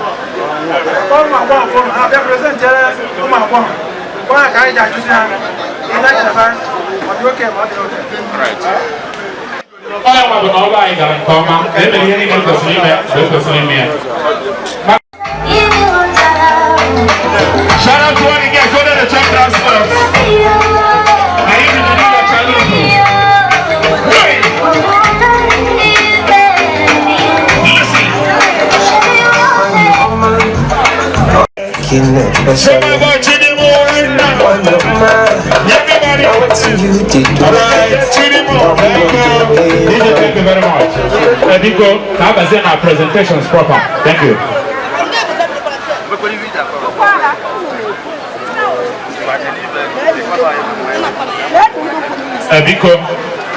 kpọọ ụmụ agbọghọ bụ ụlọ ha bịa presentere ụmụ agbọghọ. Gwa ha ka anyị ji ajụzi ha ihe anyị na ọ dị oke ma ọ dị oke. Onye nwa bụ na ọrụ anyị gara nke ọma, na emere ihe niile kwesịrị ime mgbe e kwesịrị ime ya. Shout out to all the guys go to the top dance floors. Now you need to do your challenge. Wait. Listen. Say my boy Chidimo right now. Everybody. All right, Chidimo. DJ, thank you very much. Biko, ka abazie na presentations proper. Thank you. Biko,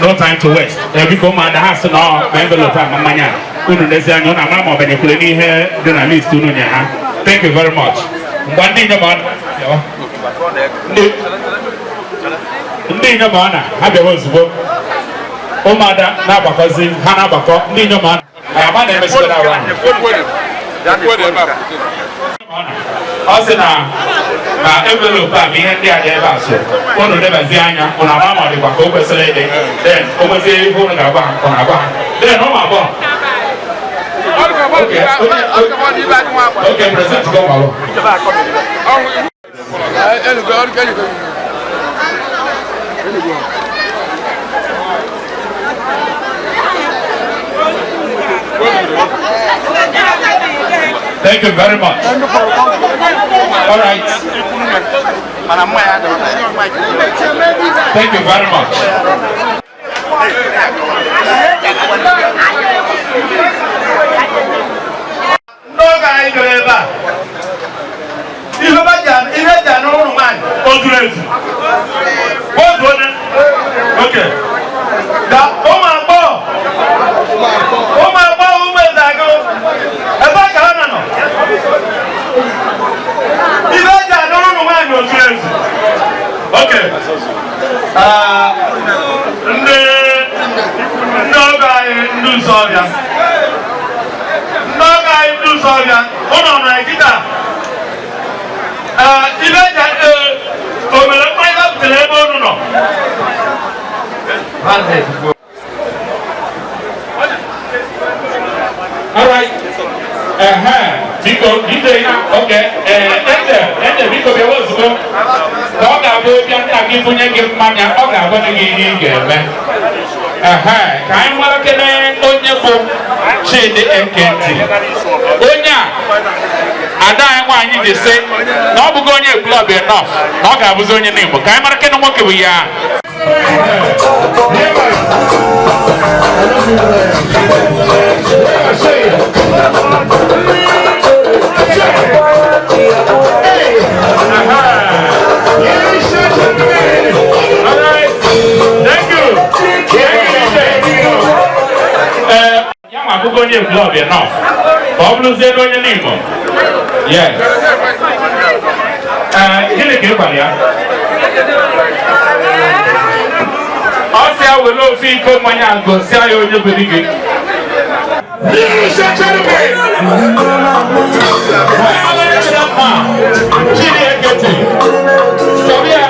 no time to waste. Biko, ụmụada ha sị na ọ ma envelope a ma mmanya a. Unu lezi anya, unu amara ma ọ banyekwere n'ihe dị na list unu nye ha. Thank you very much. Mgbe ndị inyom ọ bịawa. Ndị inyom ọ na ha bịawa ozugbo. Ụmụada na-agbakọzi, ha na-agbakọ ndị inyom ọ na ama na-emesikwara awa ahụ. Ọ sị na na envelope a bụ ihe ndị a dị ebe a, so unu lebazie anya, unu ama ma ọ dịkwa ka o kwesịrị ịdị, then o kwesịrị ihe unu ga-agwa ha, unu agwa ha. Then ụmụ agbọghọ. Okay, present go ụmụ agbọghọ. Thank you very much. All right. Thank you very much. N'oge anyị Ụzọbịa ụnọ na kịta. Ee, ibe ja ee omere mmanya butere ebe unu nọ. All right. Biko, DJ na, okay. Eze, Eze, biko bịawa ozugbo. Ka ọ ga-abụ bịa nna gị bunye gị mmanya, ọ ga-agwa gị ihe ị ga-eme. Ka anyị mara kene onye bụ Chidi Ekenti. Onye a, ada anyị nwaanyị ji sị na ọ bụghị onye klọb enough, na ọ ga-abụzi onye n'Igbo. Ka anyị mara kene nwoke bụ ya. Ya nwa abụghị onye klọb enough, ka ọ bụrụzie na onye n'Igbo. Yes. Gịnị ka ị gwara ya? Ọ sị ya were ofe iko mmanya gosi ya onye bụ di gị. Chidi Ekenti. Sọrọ ya.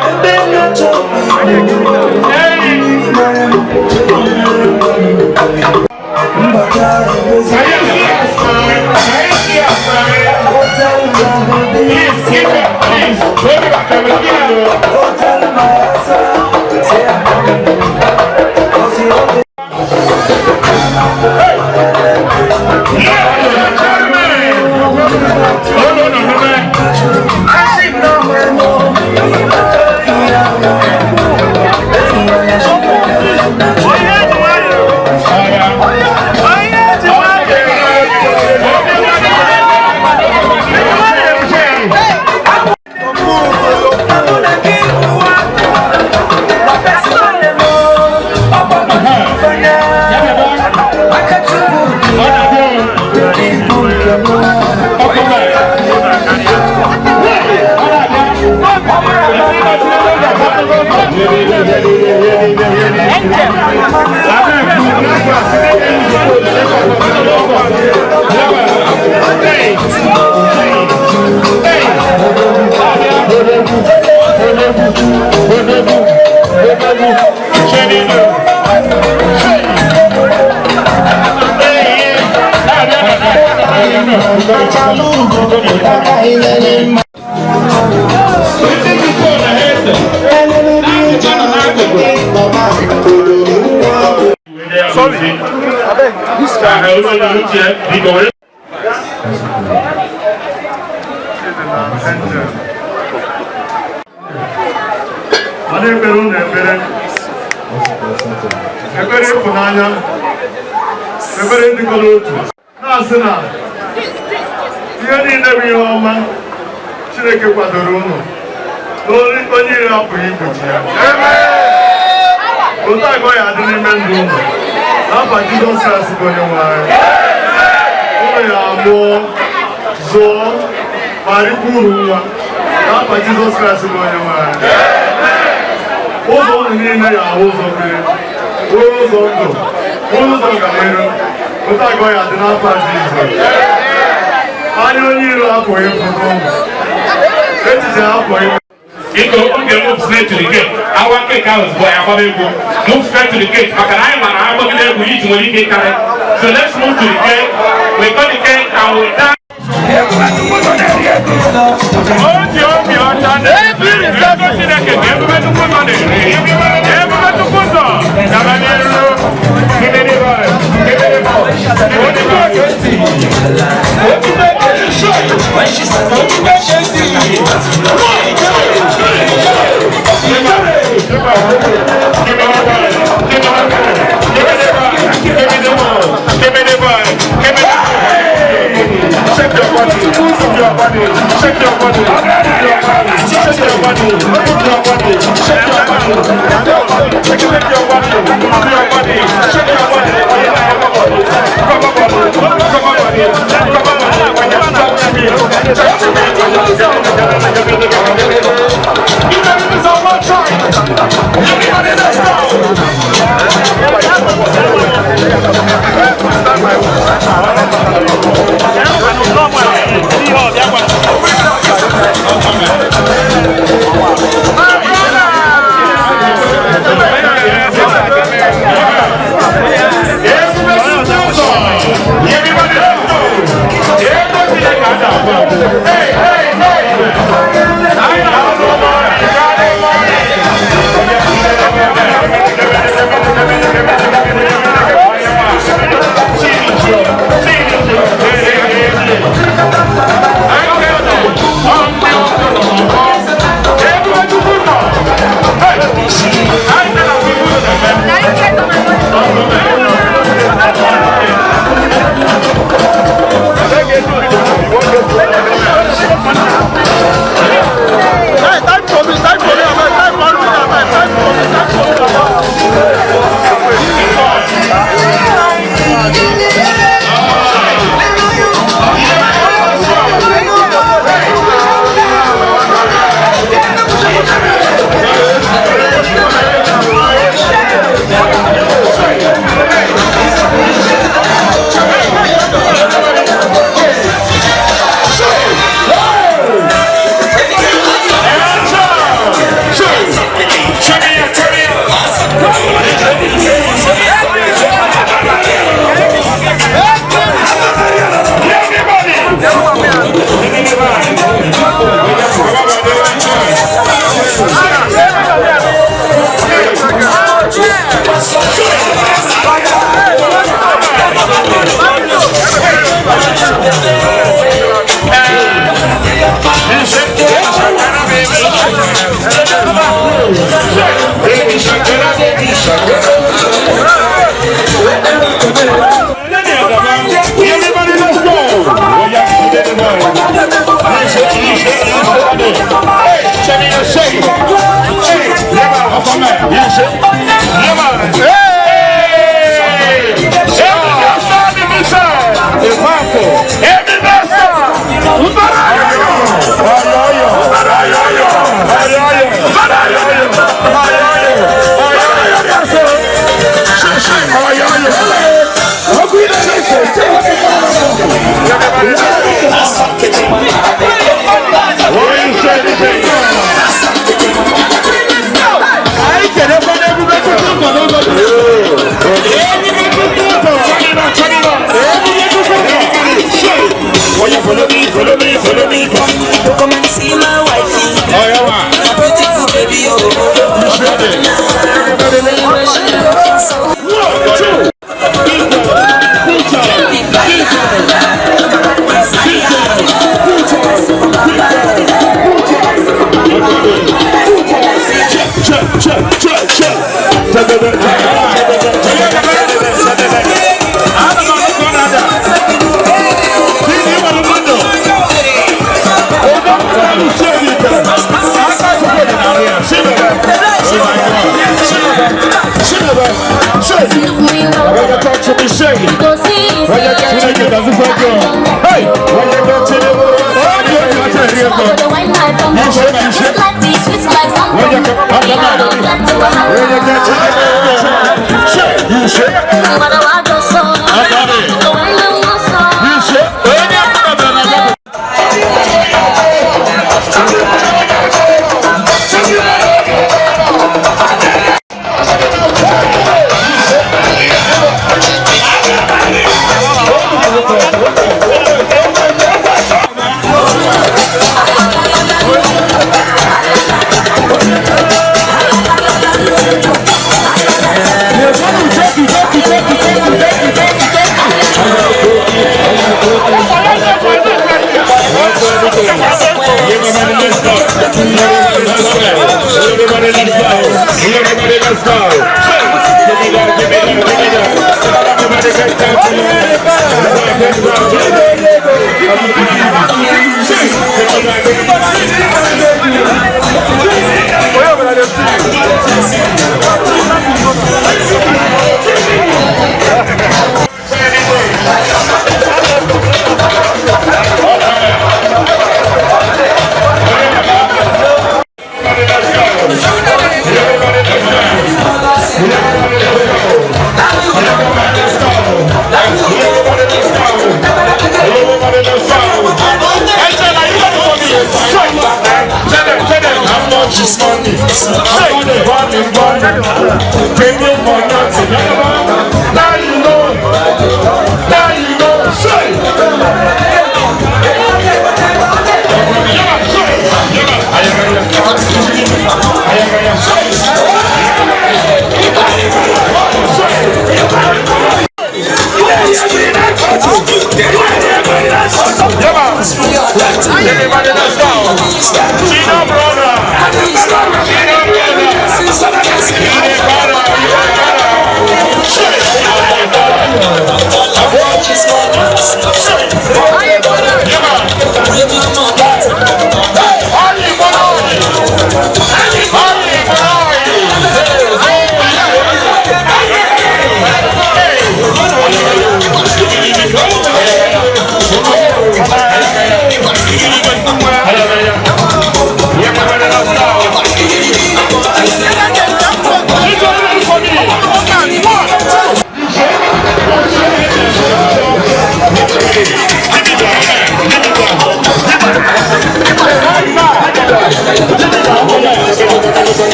Please, give it, please. Hold it back, Mana ekpere unu ekpere ekpere ịfụnanya, ekpere dịkọ n'otu, na-asị na ihe niile bụ ihe ọma Chineke kwadoro unu na onye ire apụghị igbochi ya. Otu a ka ọ ya adị n'ime ndụ unu n'afa Jizọs Kraịst bụ onye nwe anyị. Unu ya amụọ, zụọ ma rikwa uru nwa n'afa Jizọs Kraịst bụ onye nwe anyị. Ụzọ unu niile ya ahụ ụzọ mmiri, bụrụ ụzọ ndụ, bụrụ ụzọ ọganihu. Otu a ka ọ ya adị n'afa Jizọs. Anya onye iro apụghị ịfụta ụmụ, echiche apụghị. Biko, oge move straight to the gate. Awa cake ahụ ozugbo ya agbaba egwu. Move straight to the gate maka na anyị mara agbagide egwu iji nwere ike ịkarị. So let's move to the gate. We cut the cake and we dance. O ji obi ọcha na-ego Chineke ka ebube Chukwu nọ na-eri. Ebube Chukwu nọ gaba n'iru. Shake your body, move your body, shake your body, move your body, shake your body, move your body, shake your body, shake your body, move your body, shake your body, come on, come on, come on, touch me, touch me. You better be so much time. Everybody, let's go. Follow me, follow me. Come and see my wifey. Oh, yeah, man. My beautiful baby, oh.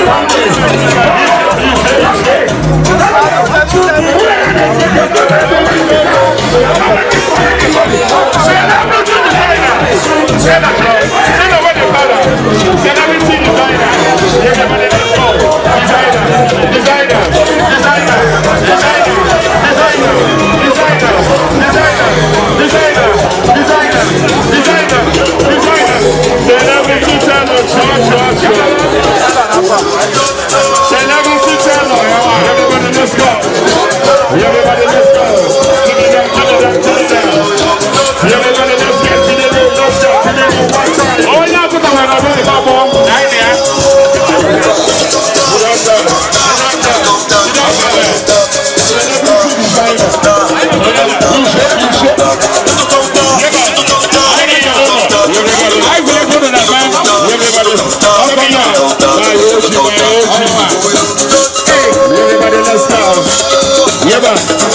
1, 2, Celebrity designer. Everybody, let's go. Designer, designer, designer, designer, designer, designer, designer, designer, designer, designer, designer. Celebrity tailor, cha cha cha. Celebrity tailor. Everybody, let's go. Everybody, let's go. Turn it down, turn it down, turn it down. Everybody, let's get to the room. Let's go to the room one time. Oh, yeah, put on my bubble. Nine, yeah. Everybody, let's go. Yeah.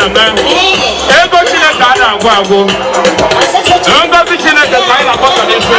Ego Chineke a na-agwụ agwụ, ngozi Chineke ka anyị na-akpọsa n'isi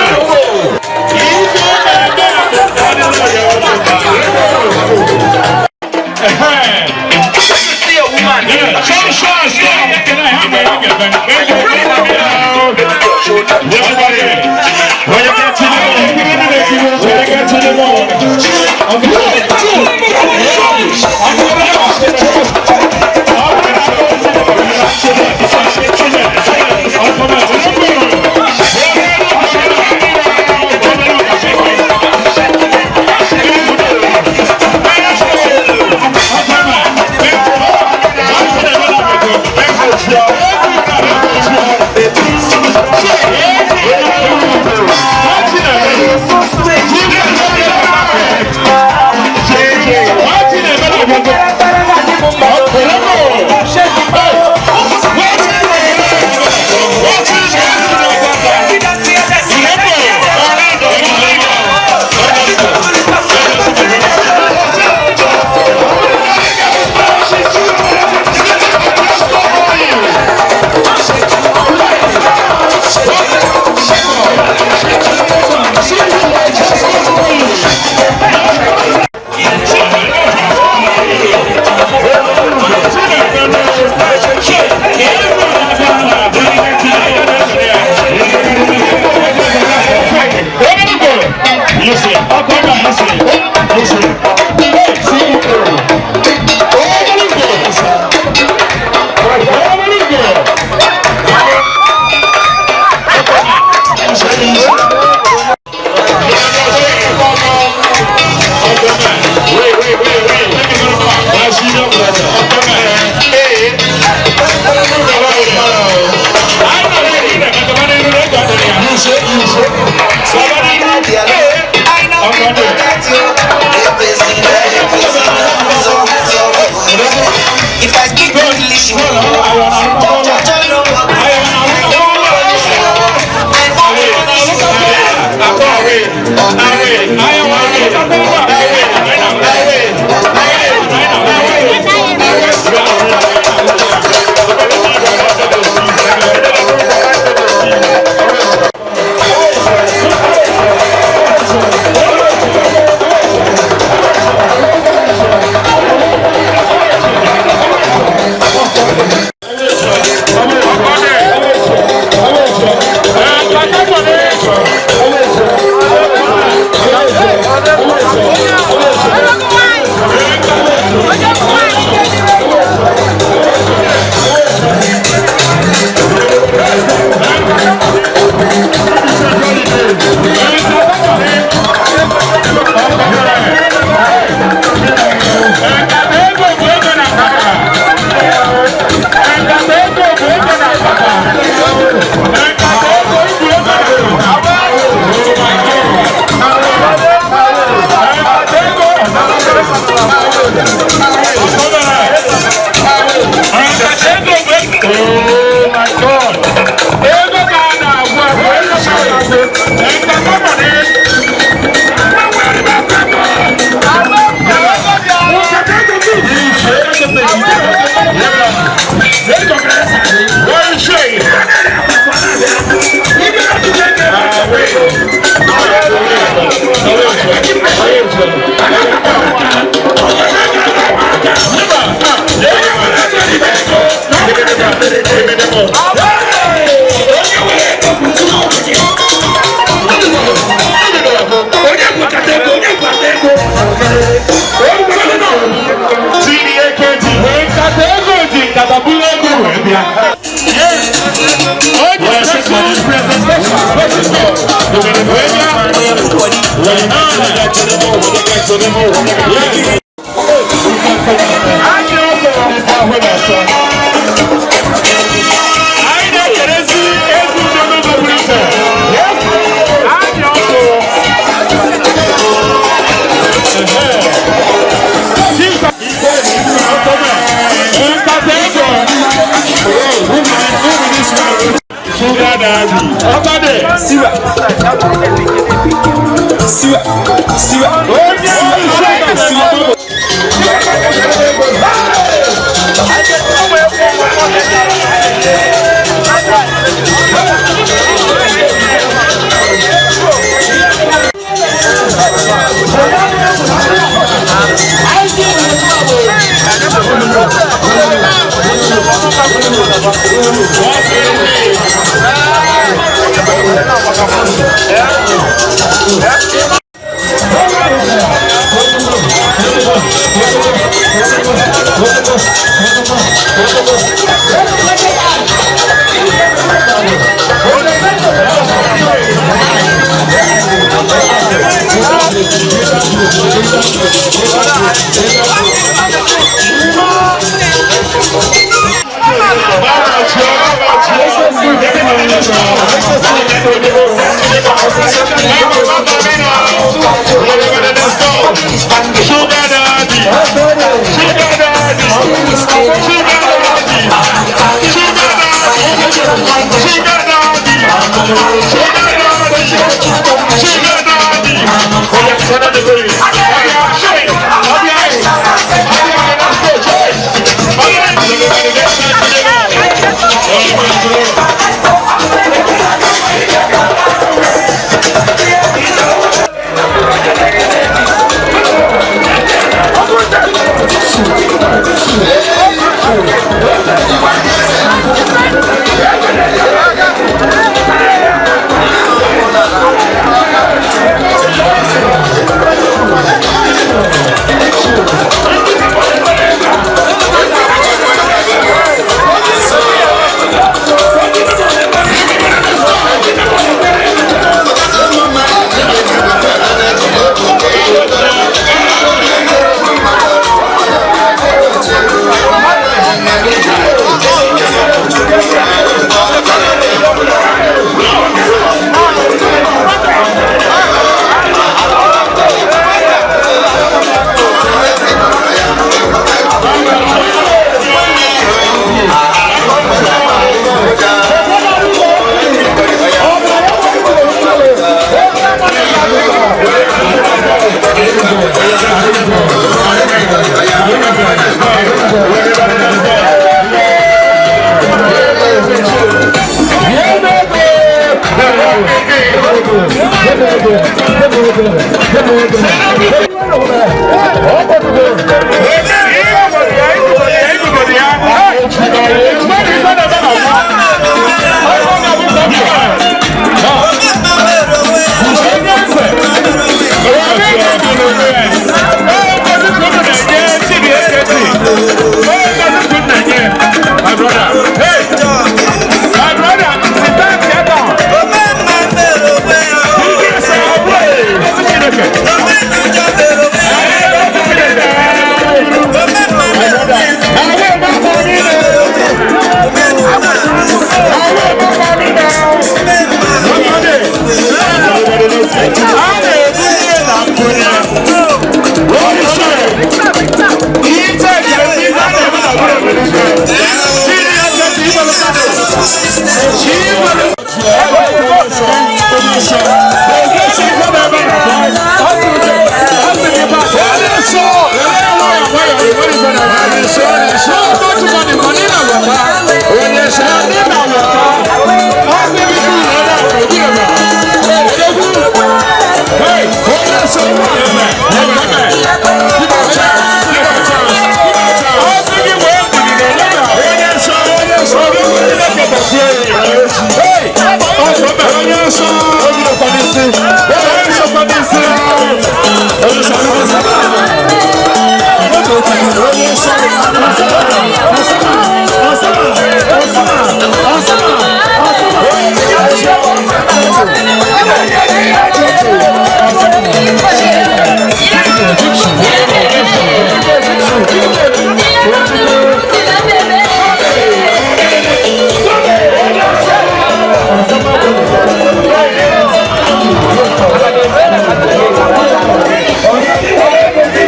If I speak English, you Everybody,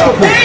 Thank you.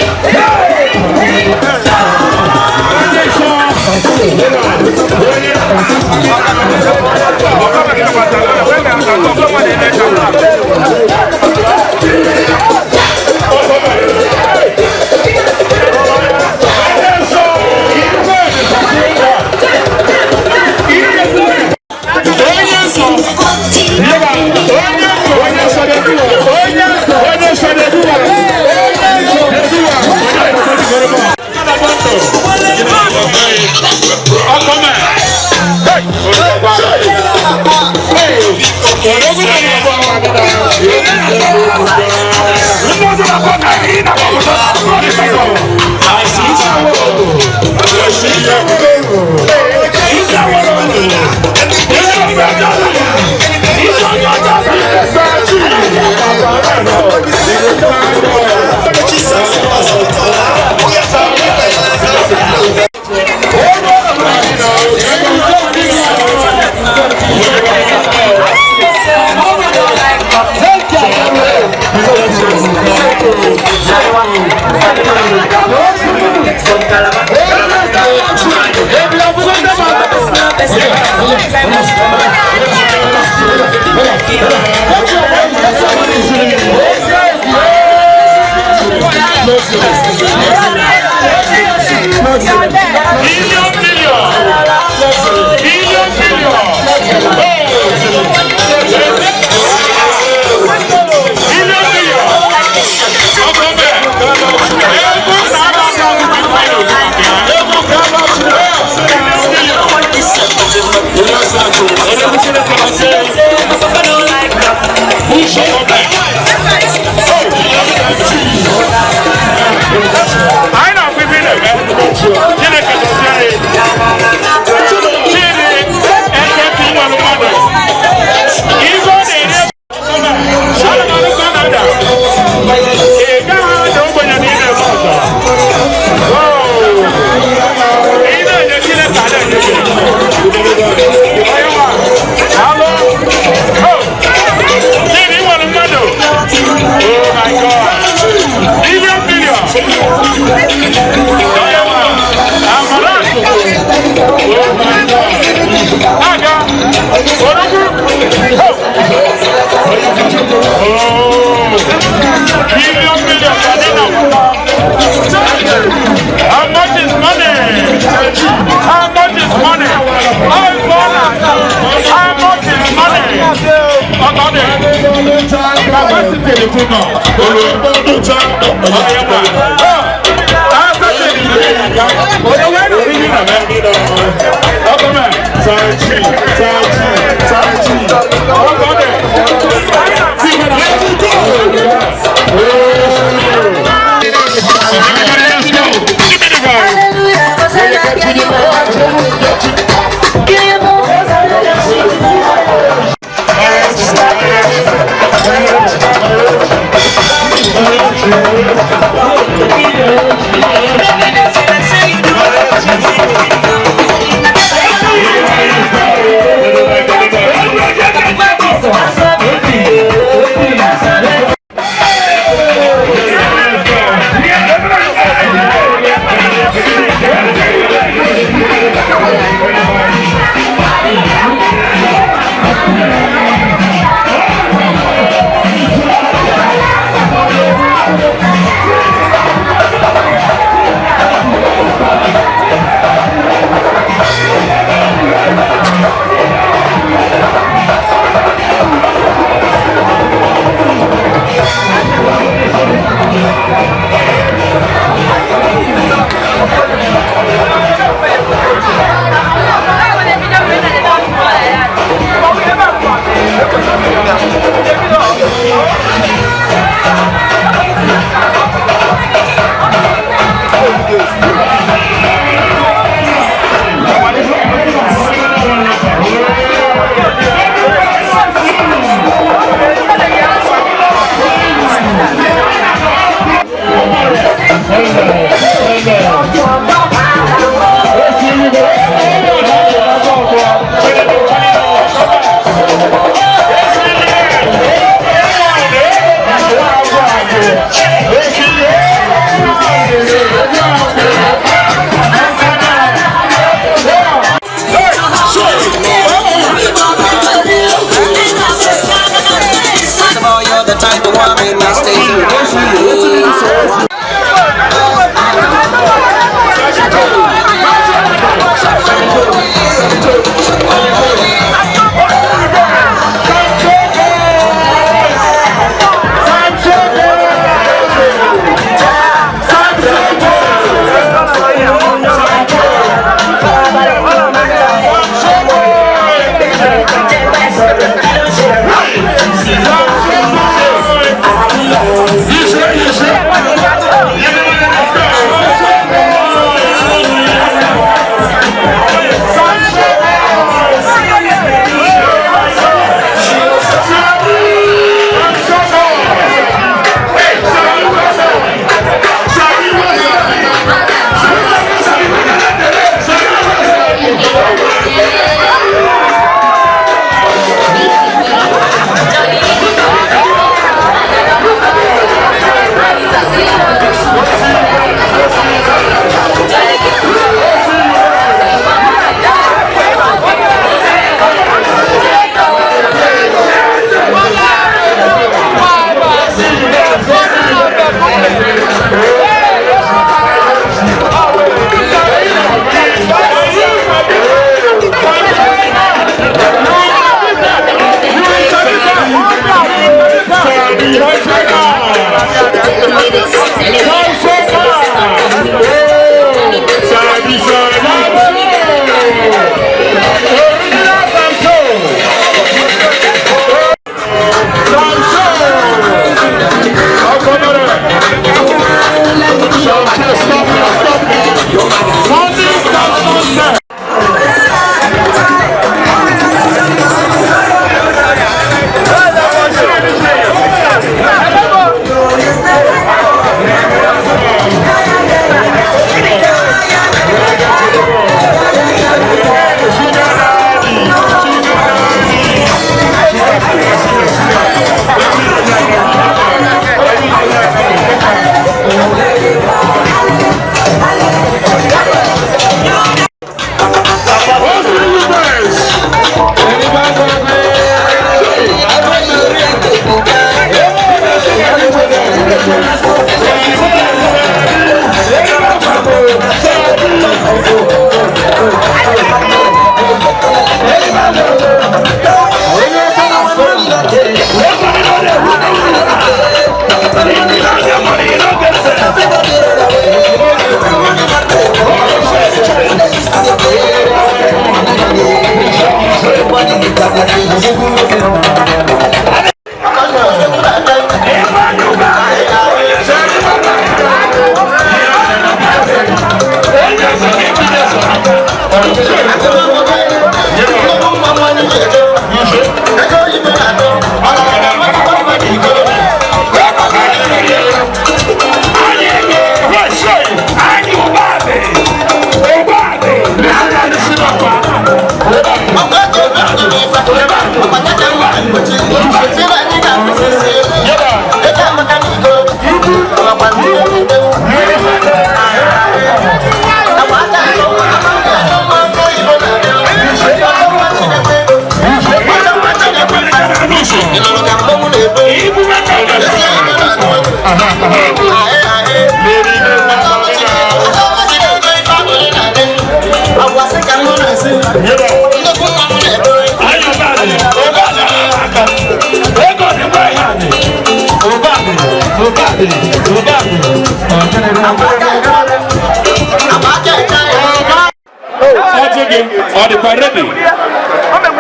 gị ọ dịkwa ready?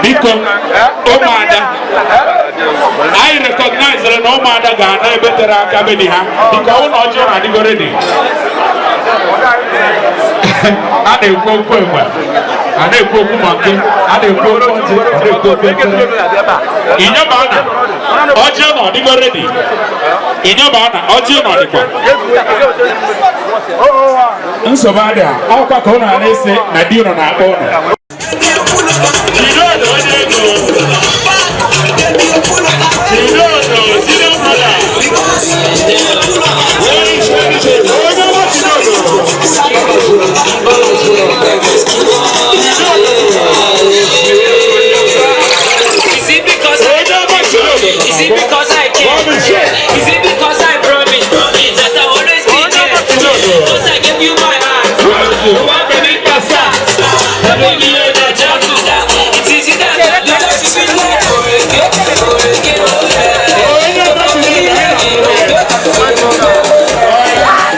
Biko, ụmụada, anyị recognizere na ụmụada ga-ana ebe tere aka be di ha. Biko, ọ na ọjị ụnụ adịgo ready? A na-ekwu okwu enwe, a na-ekwu okwu monkey, a na-ekwu okwu ọjị, a na-ekwu okwu efere. Inyoma na ọjị ụnụ ọdịgo ready? Inyoma na ọjị ụnụ ọdịkwa? Nsogbu adịghị, ọkwa ka ụnụ ghara ịsị na di ụnụ na-akpọ ụnụ. Chidodo onye ego. Chidodo, senior brother. Onye ọma Chidodo. Is it because I Is it because I care? Is it because I promise that I always be there? Cause I gave you my heart. One minute past. It is you that you just feel like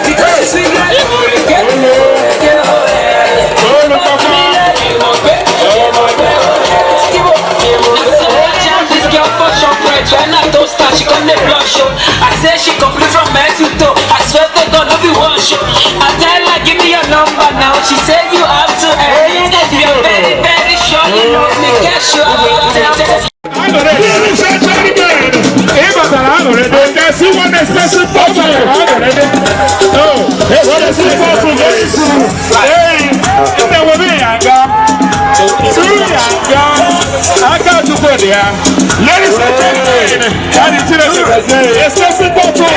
because you sweet like. This girl for shop right when I don't start, she come the blood show. I say she complete from head to toe. I swear to God, no be one show. I tell her, give me your number now. She said you have to end. You're very, very sure you love me. Get sure I will tell. Ladies and gentlemen, I see one expensive bottle. Oh, expensive bottle, very soon. Hey, nne webe yanga. Two yanga. Aka chukwu dị ya. Ladies and gentlemen, that is it. Expensive bottle.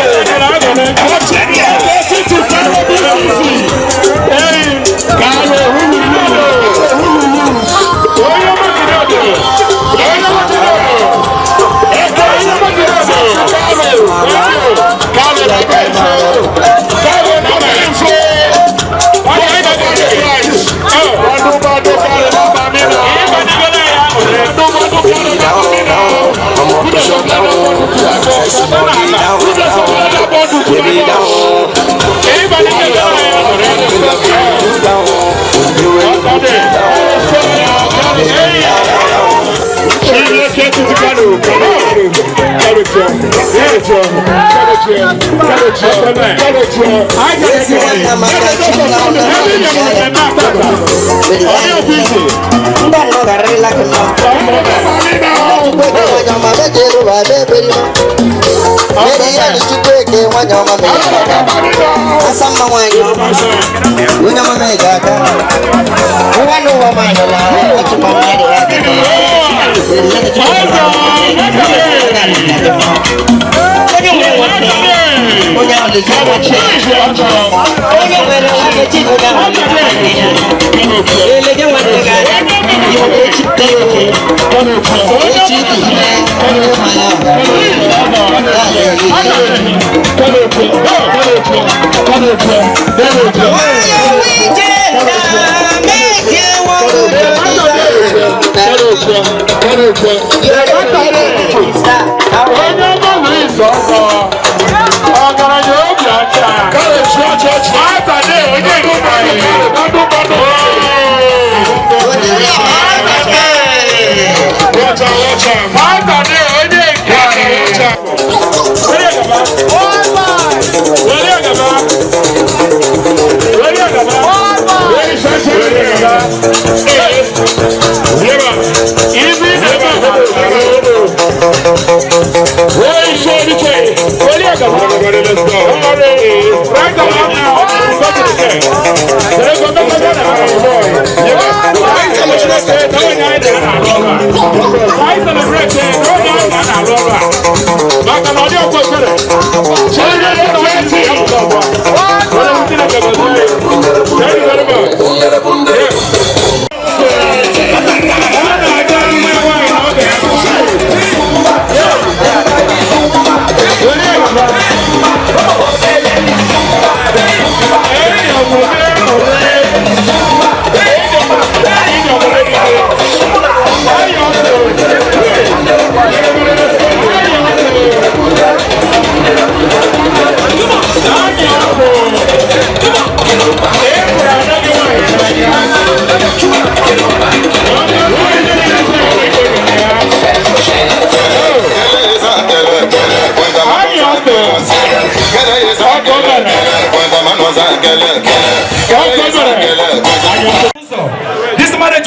Expensive to Kano BCC. Hey, Kano, Hulu, Hulu. Onye mmadụ onye mmadụ.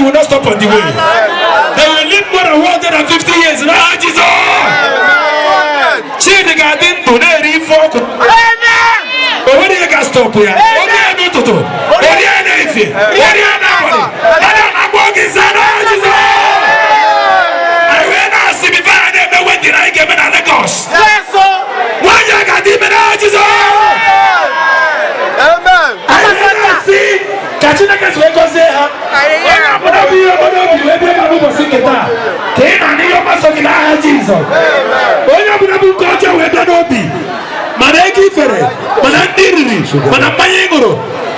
will not stop on the way. They will live more than 150 years n'aha Jizọs. Chidi ga-adị ndụ na-eri ife ọkụ. O nwere ihe ga-stop ya. Orie ya n'ụtụtụ, orie ya n'efifie, orie ya n'abalị. Ada na-agba oge nsa n'aha Jizọs. Anyị wee na-asị before anyị na-eme wedding anyị ga-eme na Lagos. Nwaanyị a ga-adị ime n'aha Jizọs. Anyị wee na-asị ka Chineke si wee gọzie ha. Onye ọbụla bụ ihe ọbụla obi wee bịa ebe a n'ụbọchị nke taa, ka ị na-anụ ihe ọma so gị n'aha Jizọs. Onye ọbụla bụ nke ọjọọ wee bịa n'obi, mana ego ifere, mana ndị riri, mana mmanya ị ṅụrụ,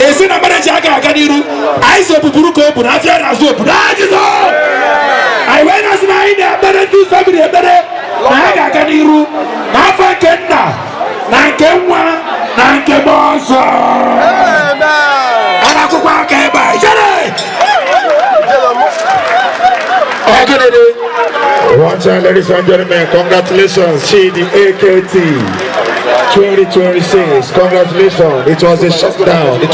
esi na mmadụ ji aga aga n'iru, anyị si obuburu ka o bu na afịa na-azụ obu n'aha Jizọs. Anyị wee na-asị na anyị na-ekpere ndị family ekpere na ha ga-aga n'iru n'afọ nke nna na nke nwa na nke mmụọ nsọ. A na-akwụkwọ aka ebe a ijere. One time, ladies and gentlemen, congratulations, Chidi AKT 2026. Congratulations. It was a shutdown. It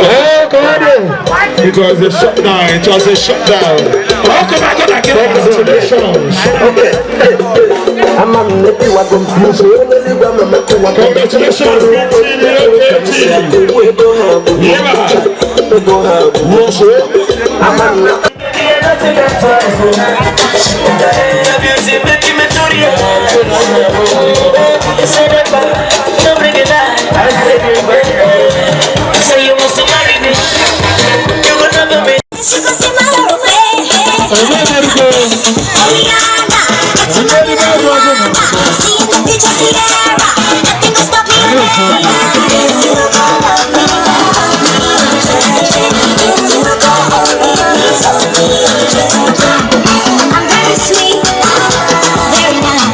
was a shutdown. It was a shutdown. Congratulations. Okay. Congratulations, Chidi AKT. Yeah. I'm very sweet, very nice.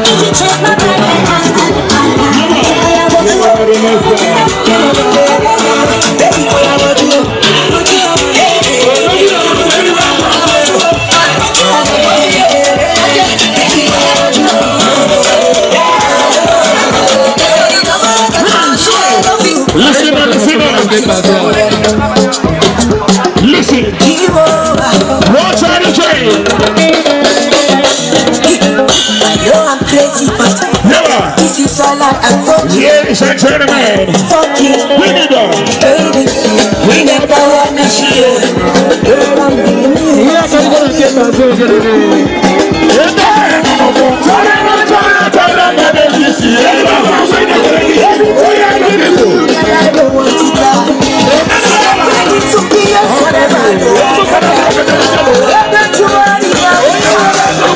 If you check my Listen, listen, listen. Watch out the train. I know I'm crazy, but never. This is all I am for you. Ladies and gentlemen, fuck you, we need them. Baby, we never wanna see you. Girl, I'm feeling you. I don't want to die. I'm ready to be a forever. Don't you worry about me.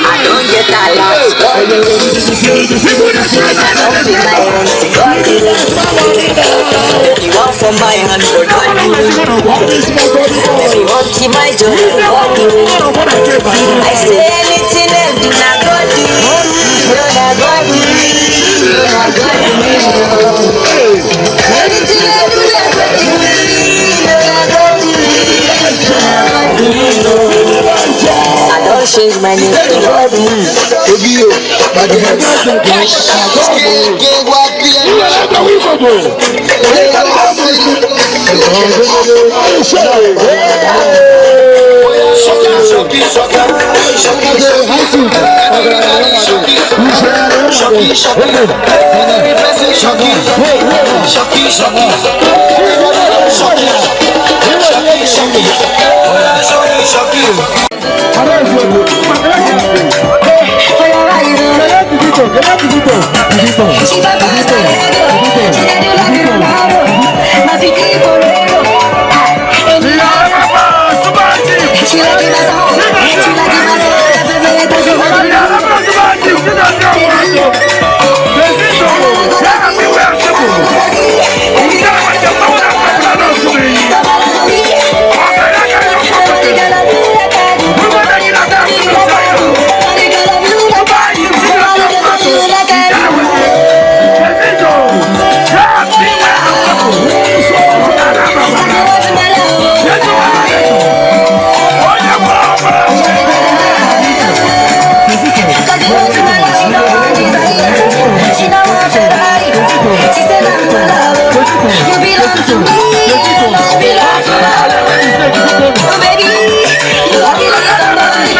I don't get a lot. I don't feel my own. You want for my hand, but God do. Baby, want to my joy, God do. I say anything else, do not God do. Do not God do. Do not God do. Anything else, do not God do. Do not God do. Do not God do. I don't change my name to God. She fa pastorero, she dey do like Ronaldo. My city bolero. She like my song, she like my song. She don't want Ferrari. She said I'm my lover. You belong to me, and I belong to her. Oh baby, you are killing somebody.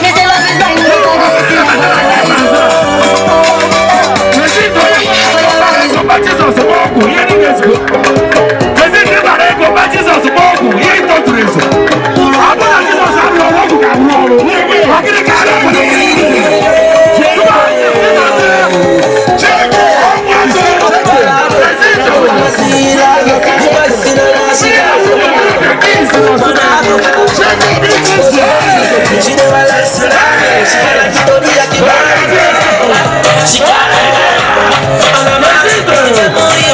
They say love is blind, but I can see for your eyes. For your eyes. She never likes me. She like to do like she got it. And I'm not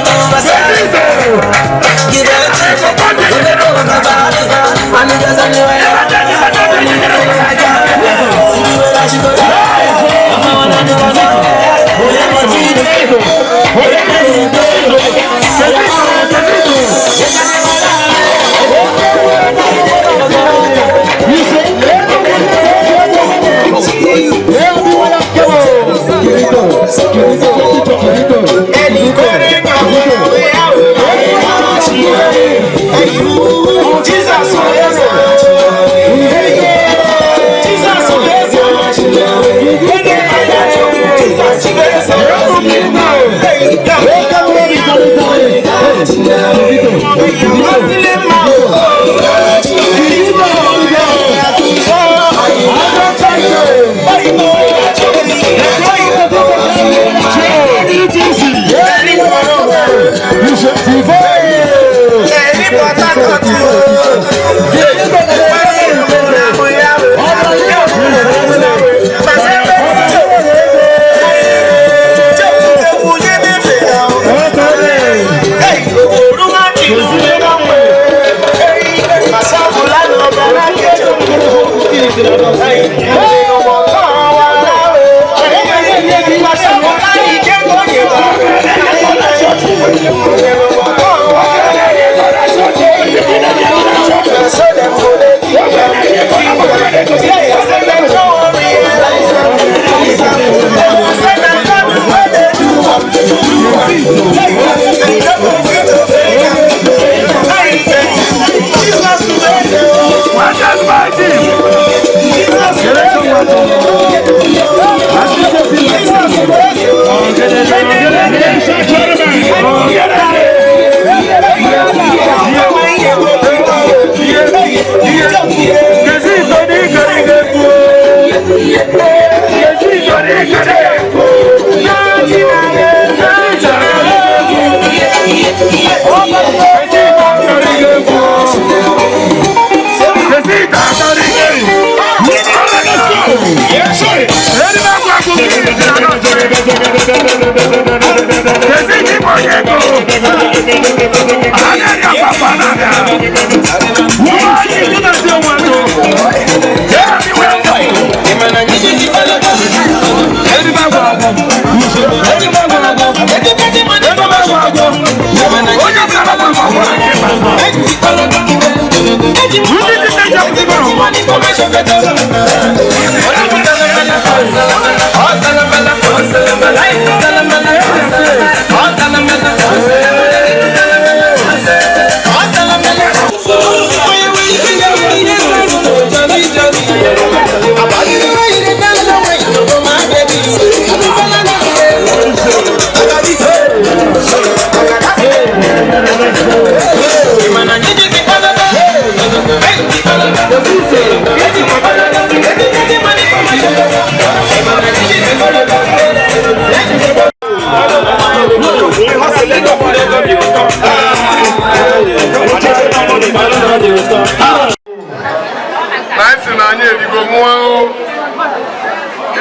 Ṅụọ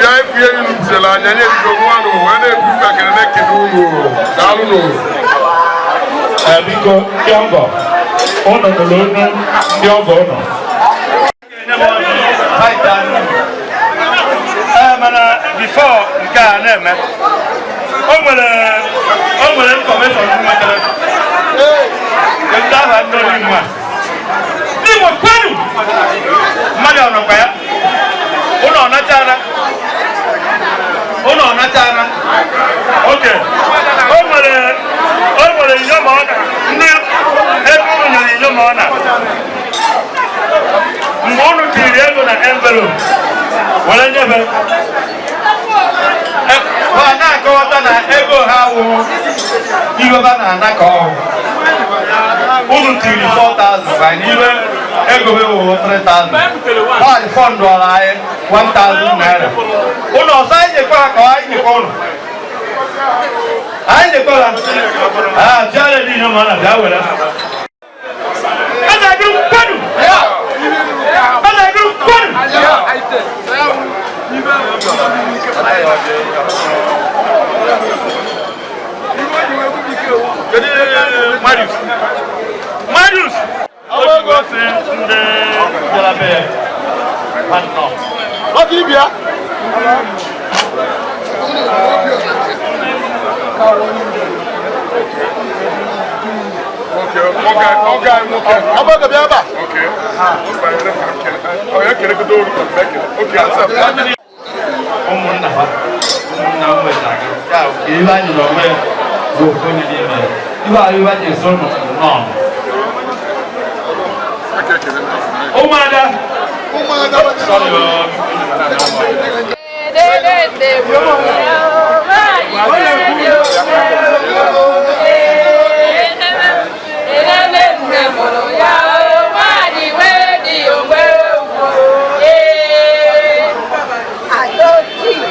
ya ifu ihe unu butere anya anyị ebido nwa nụ wee na-ebu ka kene na-ekene unu. Daalụ nụ. Ee, biko, ndị ọgọ ụnụ nụrụ onu ndị ọgọ ụnụ. Ee, mana before nke a na-eme, o nwere information m nwetara. Kedu aha ndị Nimo a? Nimo kwenu! Mmadụ ọ nọkwa ya? Ụnụ ọ nachara? Ụnụ ọ nachara? Oke o nwere inyom ọ na ndị ebe ụnụ nyere inyom ọ na mgbe ụnụ tiri ego na envelope were nyebe Ha na-akọwata na ego ha wụ ihe ha na-ana ka ọ unu tiri 4,000 ma n'ime ego ha wụ 3,000. Ha fọndụọla anyị 1,000 naira. Unu ọsọ anyị nyekwa ha ka anyị nyekwa ụnụ, anyị nyekwa ha. Ah, bịa dị inyom ọ na bịa were. Eze gị kwenu! Eze gị kwenu! Kedu Marius? Marius! O gosi ndị bịara be ya. Ha nnọọ. Ọkụ ibia. Nwoke, nwoke anyị nwoke. Agbọghọ bịa ebe a. Okay. Ọ ya kelegodo olu ka mgbe ekele. Okay, asa. Ụmụnna ha, ụmụnna m nwetara gị ya bụ ka ihe anyị nọ nwee bụ ofu onye n'ime ya. Ihe a ihe anyị esi ụnụ nnọọ. Ụmụada. Sorry, oh.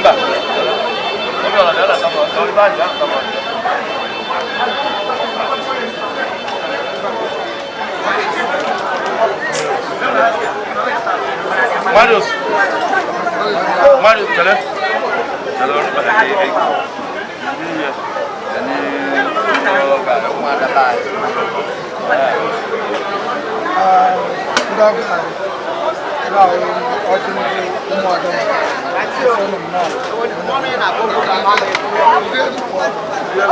Mba. Marius. Marius, kele. Kele ọrụ bara gị. Ndị ọgọ anyị ebe ahụ ọjị ndị ụmụada ụnụ nnọọ.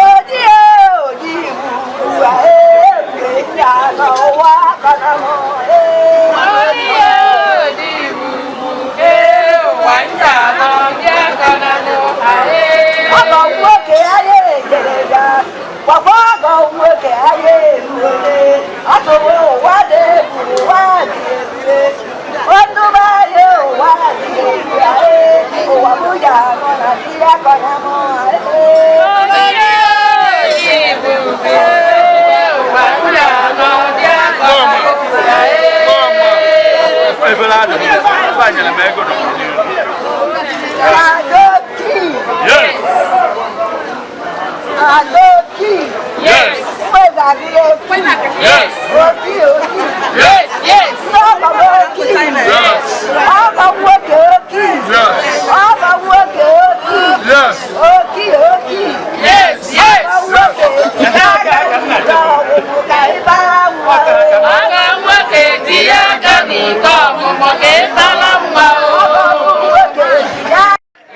Odi odi buwa e ya no wa kana mo e. Odi odi bubu e wa nja no ya kana mo e. Ọgọ nwoke ayé jere ya, papa ọgọ nwoke ayé eruole, atụrụ ụwa dị egwu ụwa dị ebule, ọdụba ya ụwa dị egwu e, ụwa mụ ya nọ na di ya kọna mụ e. Odi odi bubu e wa nja no ya kana mo e. Ebele adị. Ebe a nyere m ego nọ n'ihu. Adoki. Yes. Adoki. Yes. Mwezabiri. Yes. Oki oki. Yes. Yes. Ọgọ m oki. Yes. Ọgọ nwoke oki. Yes. Ọgọ nwoke oki. Yes. Oki oki. Yes, yes. Ọgọ nwoke oki. Ka ịbara nwa. Ọgọ nwoke tinye aka n'ike ọmụmụ ka ịtala nwa o.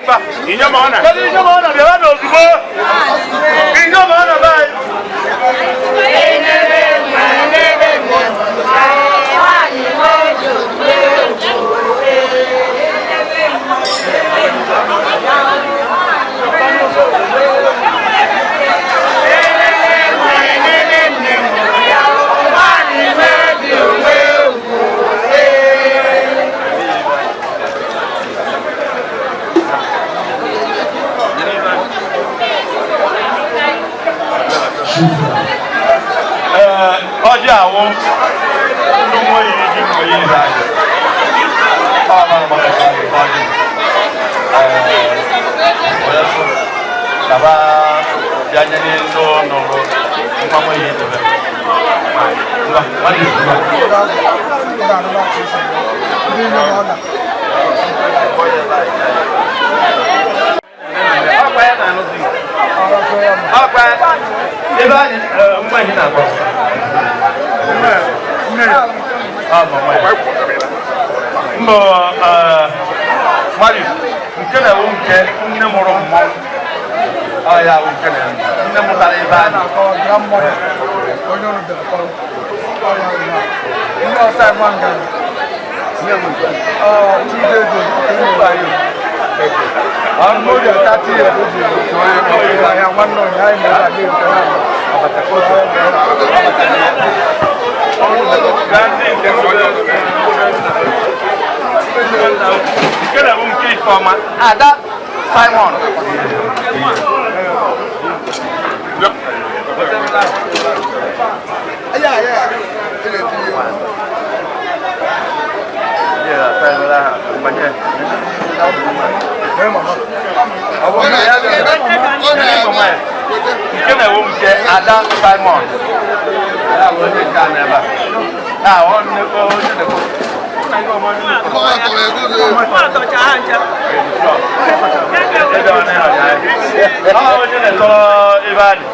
Mba, inyom ọ na. Kedu inyom ọ na bịara n'ozugbo? Inyom ọ na be anyị. Ee, ọjị awụ ndị nwe yi ji nwe yi ihe anyị. Ọ mara maka ka anyị ọjị. Ee, onye sụ kaba bịa nye n'elu nụrụ nwa nwe yi dobe. Ngwa, mmadụ izu ngwa. Ndị inyom ọ na Mbọ Marius, nke na-ewu nke nne mụrụ mmọnwụ. Ọ ya bụ nke na nne mụtara ebe anyị. Nke na-ewu nke Ifeọma, Ada Simon. Nke na-ewu nke Ada Simon. Ya bụ onye nke a n'ebe a. Ah, ọ nnekọ onye na-ekwu. Onye na-etọrọ ebe a dị.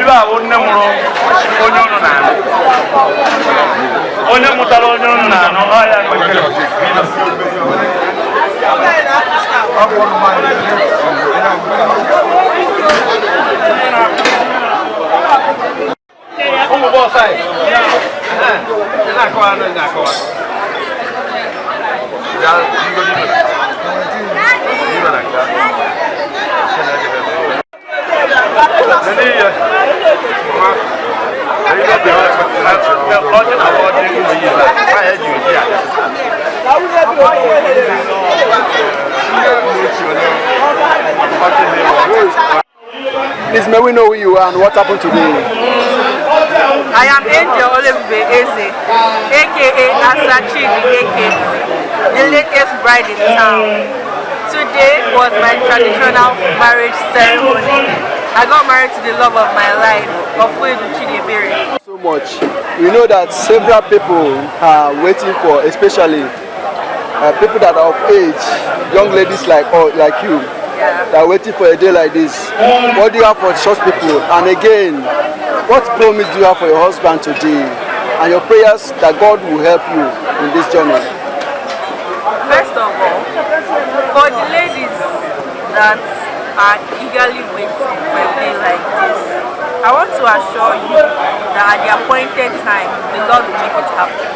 Ibe a bụ nne mụrụ onye ụnụ na-anụ. Onye mụtara onye ụnụ na-anụ, ọ ya nwekere. Ụmụ bọọsụ anyị. Ị na-akọwa anụ, ị na-akọwa. Please, may we know who you are and what happened today? I am Angel Olebube Eze, aka Asa Chidi AKT, the latest bride in town. Today was my traditional marriage ceremony. I got married to the love of my life, Ofuedu Chidebere. So much. We know that several people are waiting for, especially people that are of age, young ladies like you, that are waiting for a day like this. What do you have for such people? And again, what promise do you have for your husband today? And your prayers that God will help you in this journey. First of all, for the ladies that are eagerly waiting for a day like this, I want to assure you that at the appointed time, the Lord will make it happen.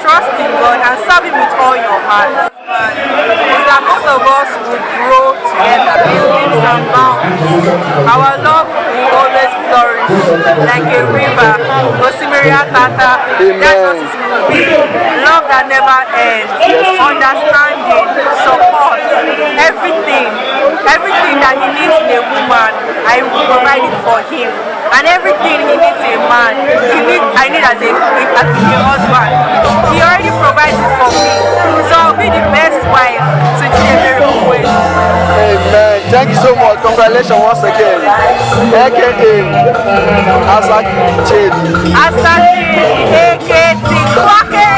Trust in God and serve Him with all your heart. Is that both of us will grow together in leaps and bounds. Our love will always flourish like a river. Osimiri Atata. That's what it will be. Love that never ends. Understanding, support, everything. Everything that he needs in a woman, I will provide it for him. And everything he needs in a man, I need as a husband. He already provides it for me. So I'll be the best wife to Chidebere Ofuedu. Amen. Thank you so much. Congratulations once again. AKA Asa Chidi. Asa Chidi, AKT Kwake.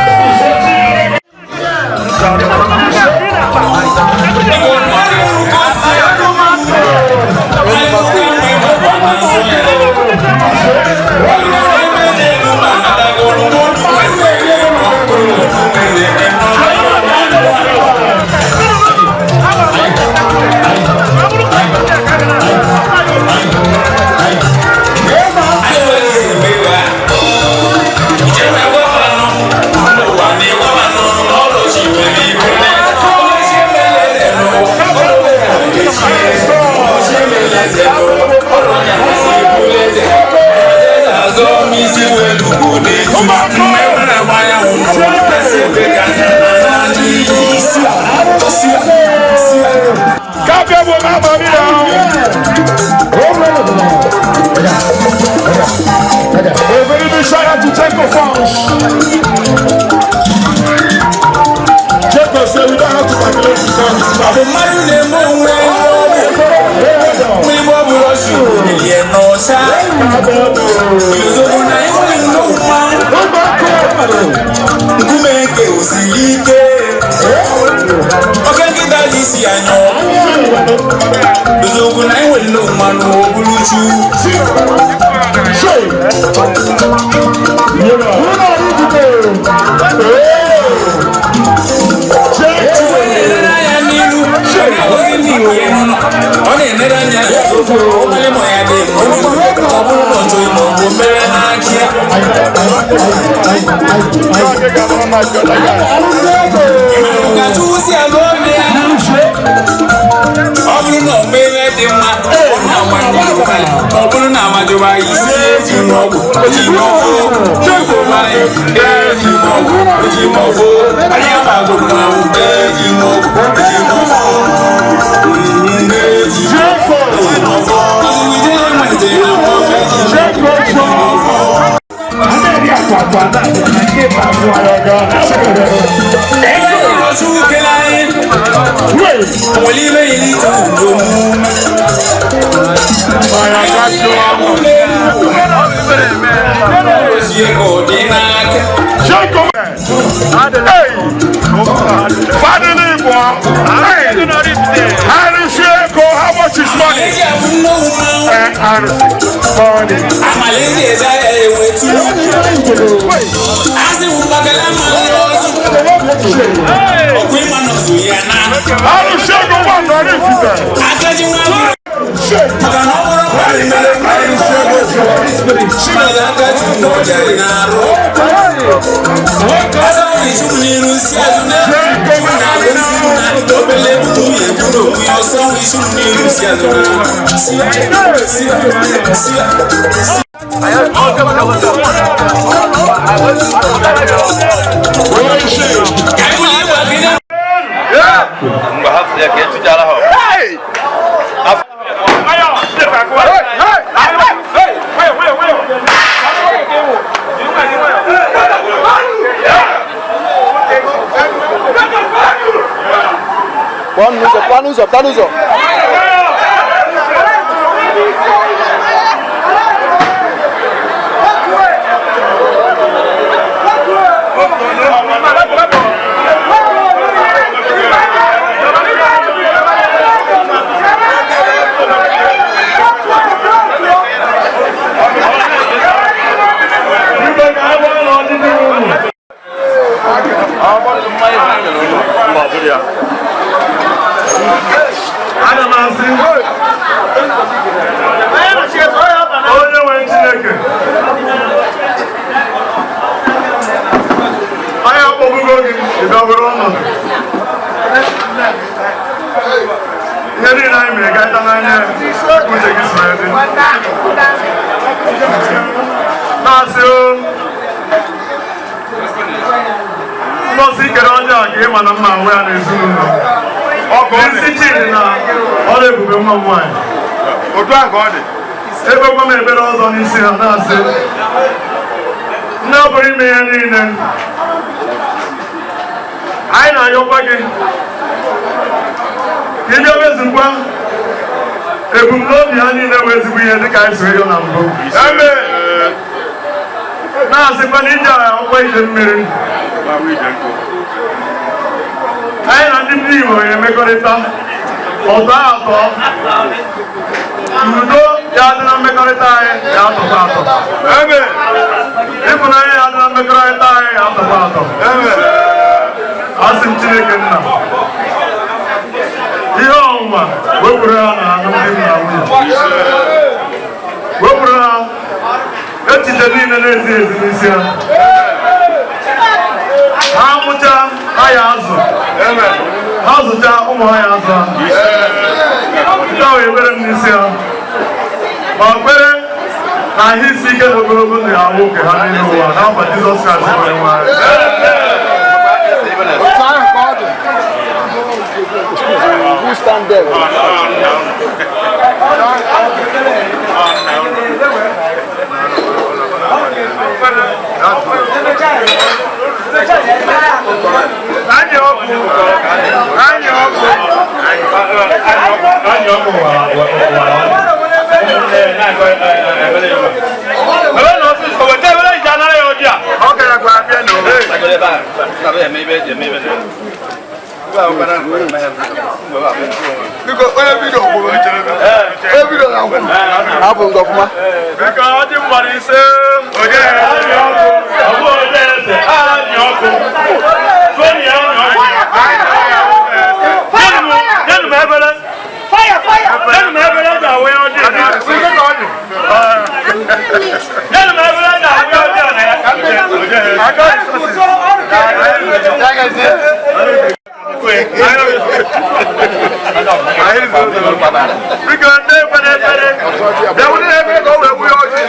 A very big shout out to Jacob Fons. Jacob said we don't have to calculate the time. Eziokwu na anyị nwere mmanụ obuluchu. Chukwu na-elere anya n'iru, ọ na-ahụzi ndị Igbo ya n'ụlọ. Ọ na-enere anya n'azụ, ụmalị ma ya dị mma, ọ bụrụ na ọ chọghị ma ọ bụ mere n'aka ya. Ka Chukwu si alụ ọrụ ya. Ọ bụrụ na ọ mee ihe dị mma, ọ na-agba ndị ụbalị. Ọ bụrụ na amajụba ya isi eji m ọgwụ, eji m ọgwụ, chukwu anyị, eji m ọgwụ, eji m ọgwụ, anyị agbagoro na awụ, eji m ọgwụ, eji m ọgwụ, eji m ọgwụ, eji m ọgwụ. Ozugbo ijele malitere na mbụ, eji m ọgwụ, eji m ọgwụ. Ebe ụlọ Chukwu kere anyị, nwere ibe yiri ite omume. How much is money? Pụọ n'ụzọ, pụọ n'ụzọ, pụọ n'ụzọ. Ana m asị onye nwe Chineke, anyị akpọbugo gị ịbịa were ọnọdụ ihe niile anyị mere gaịta n'anya ya, uche gị so ya dị na-asị o ngọzi ikere ọjọọ ka ị ma na mma nwe ya n'ezinụlọ isi Chidi na ọrụ ebube nwa m nwaanyị Otu a ka ọ dị. Ebekwa m ebere ọzọ n'isi ha na-asị nne ọ bụrụ ime ihe niile anyị na-ayọkwa gị ka ị bịa mezukwa ebumnobi ha niile bụ ezigbo ihe dịka anyị si rịọ na mbụ na-asịkwa na ije agha akwụkwọ ije mmiri anyị na ndị ndị Igbo ga-emekọrịta ọtọ atọ udo ya adị na mmekọrịta anyị ya atọkwa atọ ịfụnanya ya adị na mmekọrịta anyị ya atọkwa atọ. Asị m Chineke nna ihe ọnwụnwa wepụrụ ha na alụmdi na nwunye, wepụrụ ha echiche niile na-ezi ezi n'isi ha, ha mụcha ha ya azụ, ha zụcha ụmụ ha ya azụ ha. Nke ahụ ebere m n'isi ha ma kwere na ahụ isi ike na ogologo ndụ ya ahụ oke ha n'elu ụwa n'afọ Jizọs Kraịst bụ Onyenwe anyị. Who stand there? Biko onye vidio kwuru. Onye vidio na-akwụ. Abụ nke ọfụma. Biko ọjị mgbara ise. Oje ọ bụ oje eze anyị ọkụ. Tony anyị ọkụ. Nyenụ m ebere. Fire fire. Nyenụ m ebere ji awe ọjị na. Nyenụ m ebere ji awe ọjị na ya. Biko ndị ekpere ekpere. Bịa wụrụ ebere ka o wee wụnye ọjị.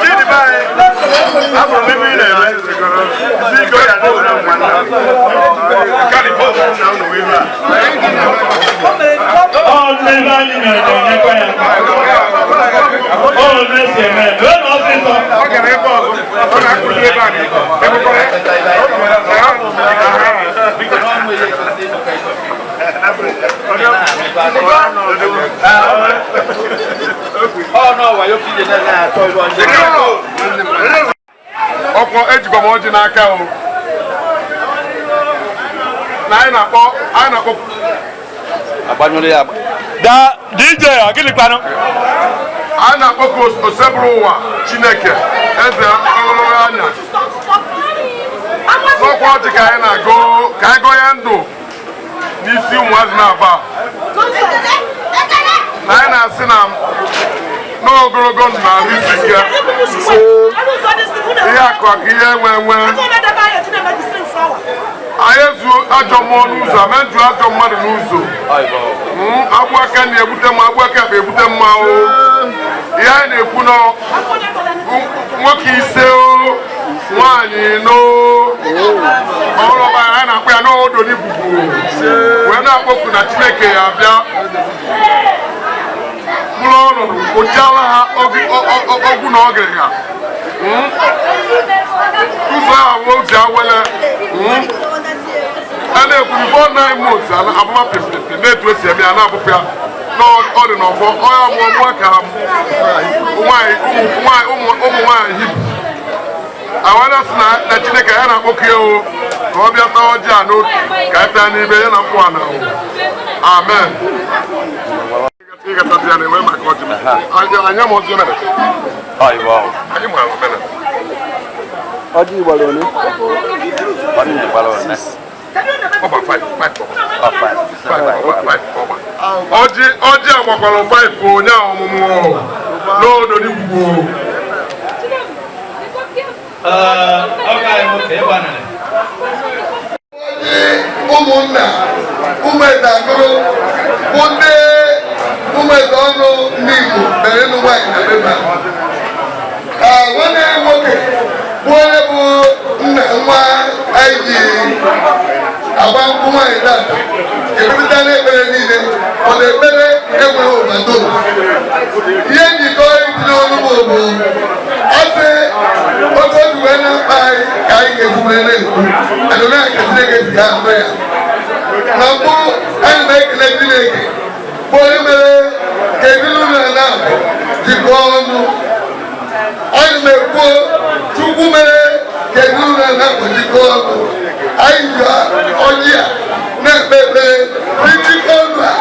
Chidi be anyị, afọ m ebe ị na-eme. Isi ike ọ ya na-ewere nwanna. Ọ ndị anyị mere na-enyekwa ya. Ọ ndị si eme. Mee na ọsịsọ. Ọkwọ ejikwa m ọjị n'aka o. Na anyị na-akpọ Agbanyụrụ ya. Da DJ ọ gịnị kwanụ? Anyị na-akpọ ka osebụrụ ụwa Chineke eze ogologo anya. N'ọkwa ọjị ka anyị na-agụ ka anyị gụọ ya ndụ n'isi ụmụazị na-aba. Na anyị na-asị na n'ogologo ndụ na ahụ isi ike. Ihe akụ akụ ihe enwe enwe. Anyị ezu ajọ mmụọ n'ụzọ, ama eju ajọ mmadụ n'ụzọ. Agbụ aka na-egbute mma, agbụ aka na-egbute mma o. Ihe anyị na-ekwu nọ nwoke ise o, nwaanyị no. Ọrụ anyị na-akpọ ya n'odo n'igugu. Wee na-akpọku na Chineke ya abịa. Mkpụrụ ọnọdụ kpochiala ha ogwu na ọgịrịga. Ụzọ ahụ oji awele. A na-ekwu before 9 months abụma pịpịpị na-etu esi eme ya na-abụpụ ya ọ dị n'ọfọ ọya mụọ mụọ ka ụmụ nwaanyị hibu awada sị na Chineke ya na-akpọkọ ya o ka ọ bịa taa ọjị a n'otu ka a taa n'ibe ya na mkpụ a na ahụ. Amen. Ịgasatụ ya na-enwe maka ọjị anyị ma ọjị mere anyị ma omena Ọjị gbara ole? Ọba 5 ọba. Ọjị ọjị agbakwara 5 onye ọmụmụ n'odo n'igwugwu. Ụmụnna ụmụeze agụrụ bụ ndị ụmụeze ọnụ ndị Igbo mere ịnụ nwaanyị na beba. Nwanne ya nwoke bụ onye bụ nna nwa anyị ji agba nkwụ nwaanyị tata ebipụta n'ekpere niile ọ na ekpere enweghị overdose. Ihe njikọ itinye ọnụ bụ bụ asị otu otu wee na-akpa anyị ka anyị ga-ekwubere na-ekwu adona ka Chineke si ahụ ya. Na mbụ anyị na-ekele Chineke bụ onye mere ka ezinụlọ na jikọọ ọnụ. Anyị na-ekwu Chukwu mere ka ezinụlọ na-akpọ jikọọ ọnụ. Anyị ji ọjị a na-ekpe ekpere njikọ ọnụ a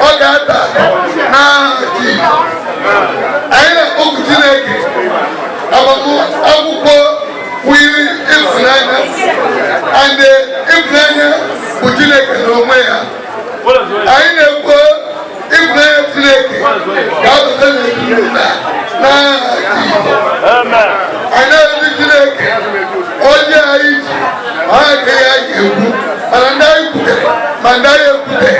ọ ga-ata atọ n'aha Jizọs. Anyị na-akpọku Chineke agbamakwụkwọ wiri ịfụnanya and ịfụnanya bụ Chineke n'onwe ya. Anyị na-ekwu ịfụnanya Chineke ga-abata n'ezinụlọ a n'aha Jizọs. Anyị na-arịọ Chineke onye anyị ji ọ agaghị anyị ga-ekwu mana ndị anyị kwutere ma ndị anyị ekwutere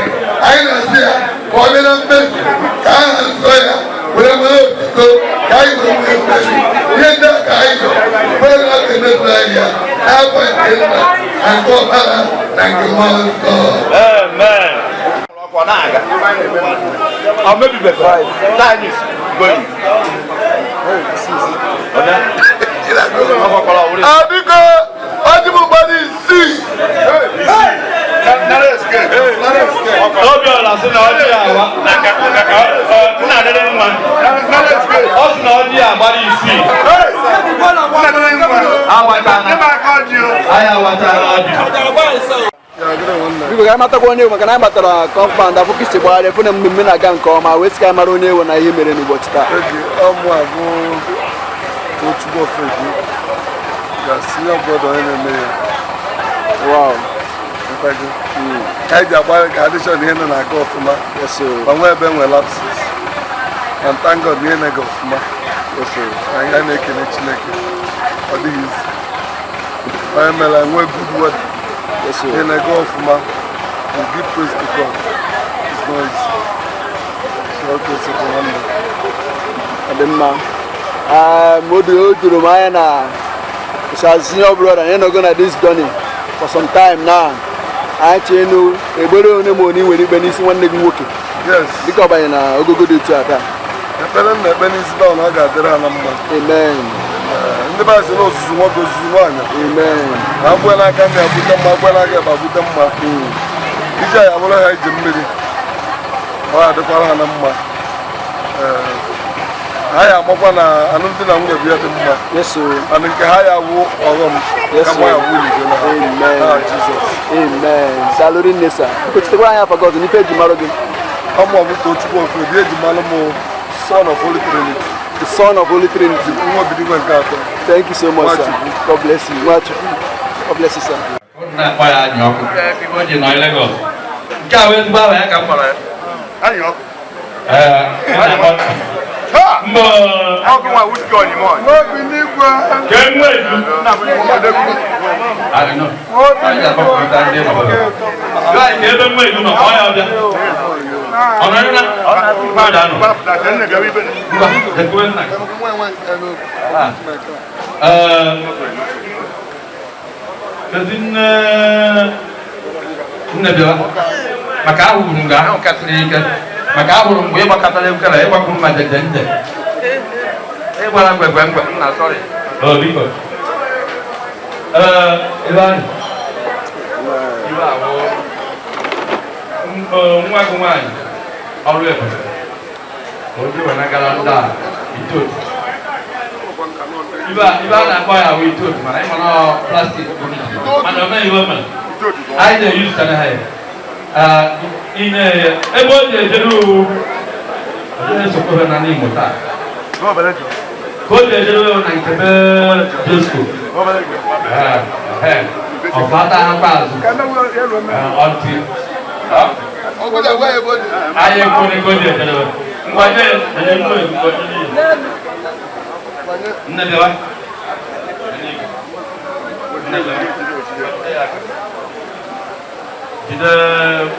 anyị na-asị ya ka ọ bịa na mmezu ka aha nsọ ya were nwere otuto ka anyị were nwee mmeri. Ihe ndị a ka anyị chọrọ kwere na ọ ga-emezu anyị ya n'afọ nke nna na nke ọkpara na nke mmụọ nsọ. Amen. Biko ọjị m gbara isii. Obiọra sị na ọjị awa nna dịrị nwa. Ọ sị na ọjị a gbara isii. Awatana. Anyị awatana ọjị. Biko, ka anyị matakwa onye ewu, maka na anyị batara compound afọ ka isi gbagharịa fụ na mmemme na-aga nke ọma, wee sị ka anyị mara onye ewu na ihe mere n'ụbọchị taa. Oge ọmụ abụ Tochukwu Ofedu ga senior brother onye na-eme ya. Nkwago. Ka anyị ji agba ka addition ihe nọ na-aga ọfụma. Ma nwee ebe nwee lapses. And thank God na ihe na-aga ọfụma. Anyị na-ekele Chineke. Ọ dịghị izi. Onye mere nwee good weather. Ihe na-aga ọfụma. We give praise to God. It's not easy. So ọ kwesịrị nwanne. Ọ dị mma. O doro m anya na as senior brother na ịnọgo na this journey for some time now. Anyị chee enu egbere onye ma onye nwere ikpe n'isi nwanne gị nwoke. Dịka ọ banye na ogogo dị otu a taa. Ekpere m na-ekpe n'isi ba na ọ ga-adịrị ha na mma. Amen. Ndị be anyị sị na ozuzu nwoke, ozuzu nwaanyị. Amen. Na agbue n'aka nri agbute mma, agbue n'aka ekpe agbute mma. Ije ya bụrụ ha ije mmiri, ọ ga-adịkwara ha na mma. Ee, ha ya amakwa na alụmdi na nwunye bụ ihe dị mma. Mana nke ha ya wụ ọghọm kama ya wụ uligo na Amen. ha Jizọs. Amen. Daalụ rinne, sir. Biko, chetakwa anyị afa gị ọzọ n'ife eji mara gị. Ọmụ ọbụ Tochukwu Ofedu, eji mara m Son of Holy Trinity. The Son of Holy Trinity. Nwa Obidigwe nke atọ. Thank you so much, sir. Nwachukwu. God bless you. Nwachukwu. God bless you, sir. Na-akpọ ya anya ọkụ ebe o ji nọ Lagos. Nke a wee ezigbo aha ya ka m kpọrọ ya. Ee, ị na-akpọ mbọ ka enwe edu. I don't know. Anyị ga-akpọpụta ndị obodo. Guy, ka ebe nwa edu nọ, kpọọ ya ọbịa. Ọ nọ na mmadụ anọ. Ngwa, jekwuwe nna gị. Ee, kedu nne bịara maka ahụrụ m mgbe ahụ kasịrị ike, maka ahụrụ mgbe ị gbakọtara ekere ịgbakwuru ma jeje nje ịgbara ngwegwe ngwe nna, sorry. Oh, biko. Ee, ebe anyị ibe awụ nwa gị nwaanyị ọrụ ebube o ji wee nagara ndị a itotu ibe a na-akpọ ya awụ itotu, mana ịma na ọ plastic bụ mana o meghị ihe o mere anyị na-eyuzu kana ha ya ị na-eye ebe o ji ejere uwu ọ na-esokwa na n'Imo taa ka o ji ejere uwu na nke be Josco ọfata ha azụ ọntị anyị ekwere ka o ji ejere ngwa nye nye nne ozugbo nne bịawa nne bịawa jide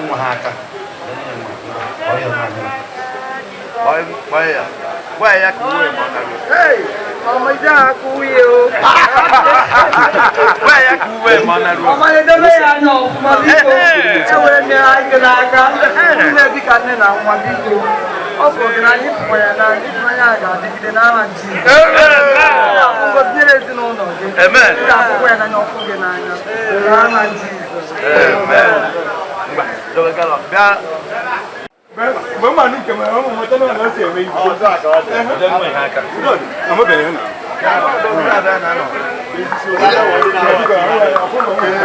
nwa ha aka. Gwa ya ka uwe ma ọ na-abịa. Ọmọ ìjà akụwuye o. Gwa ya ka uwe ma ọ na-arụ. Ọmọ edebe ya anya ọfụma, biko. Ewere m ya ike n'aka. Nne dịka nne na nwa, biko. Ọ fụrụ gị n'anya, ịfụkwa ya n'anya, ịfụnanya ya ga-adịgide n'aha Jizọs. Ị ga-afụ ngọzi nyere ezinụlọ gị. Amen. Ị ga-afụkwa ya n'anya, ọfụ gị n'anya. N'aha Jizọs. Amen. Ngwa, dobe galọ. Bịa. Mgbe mmadụ nke mere ụmụ nweta na ọ si eme ihe. Jide nwa ha aka. Amabeghị m.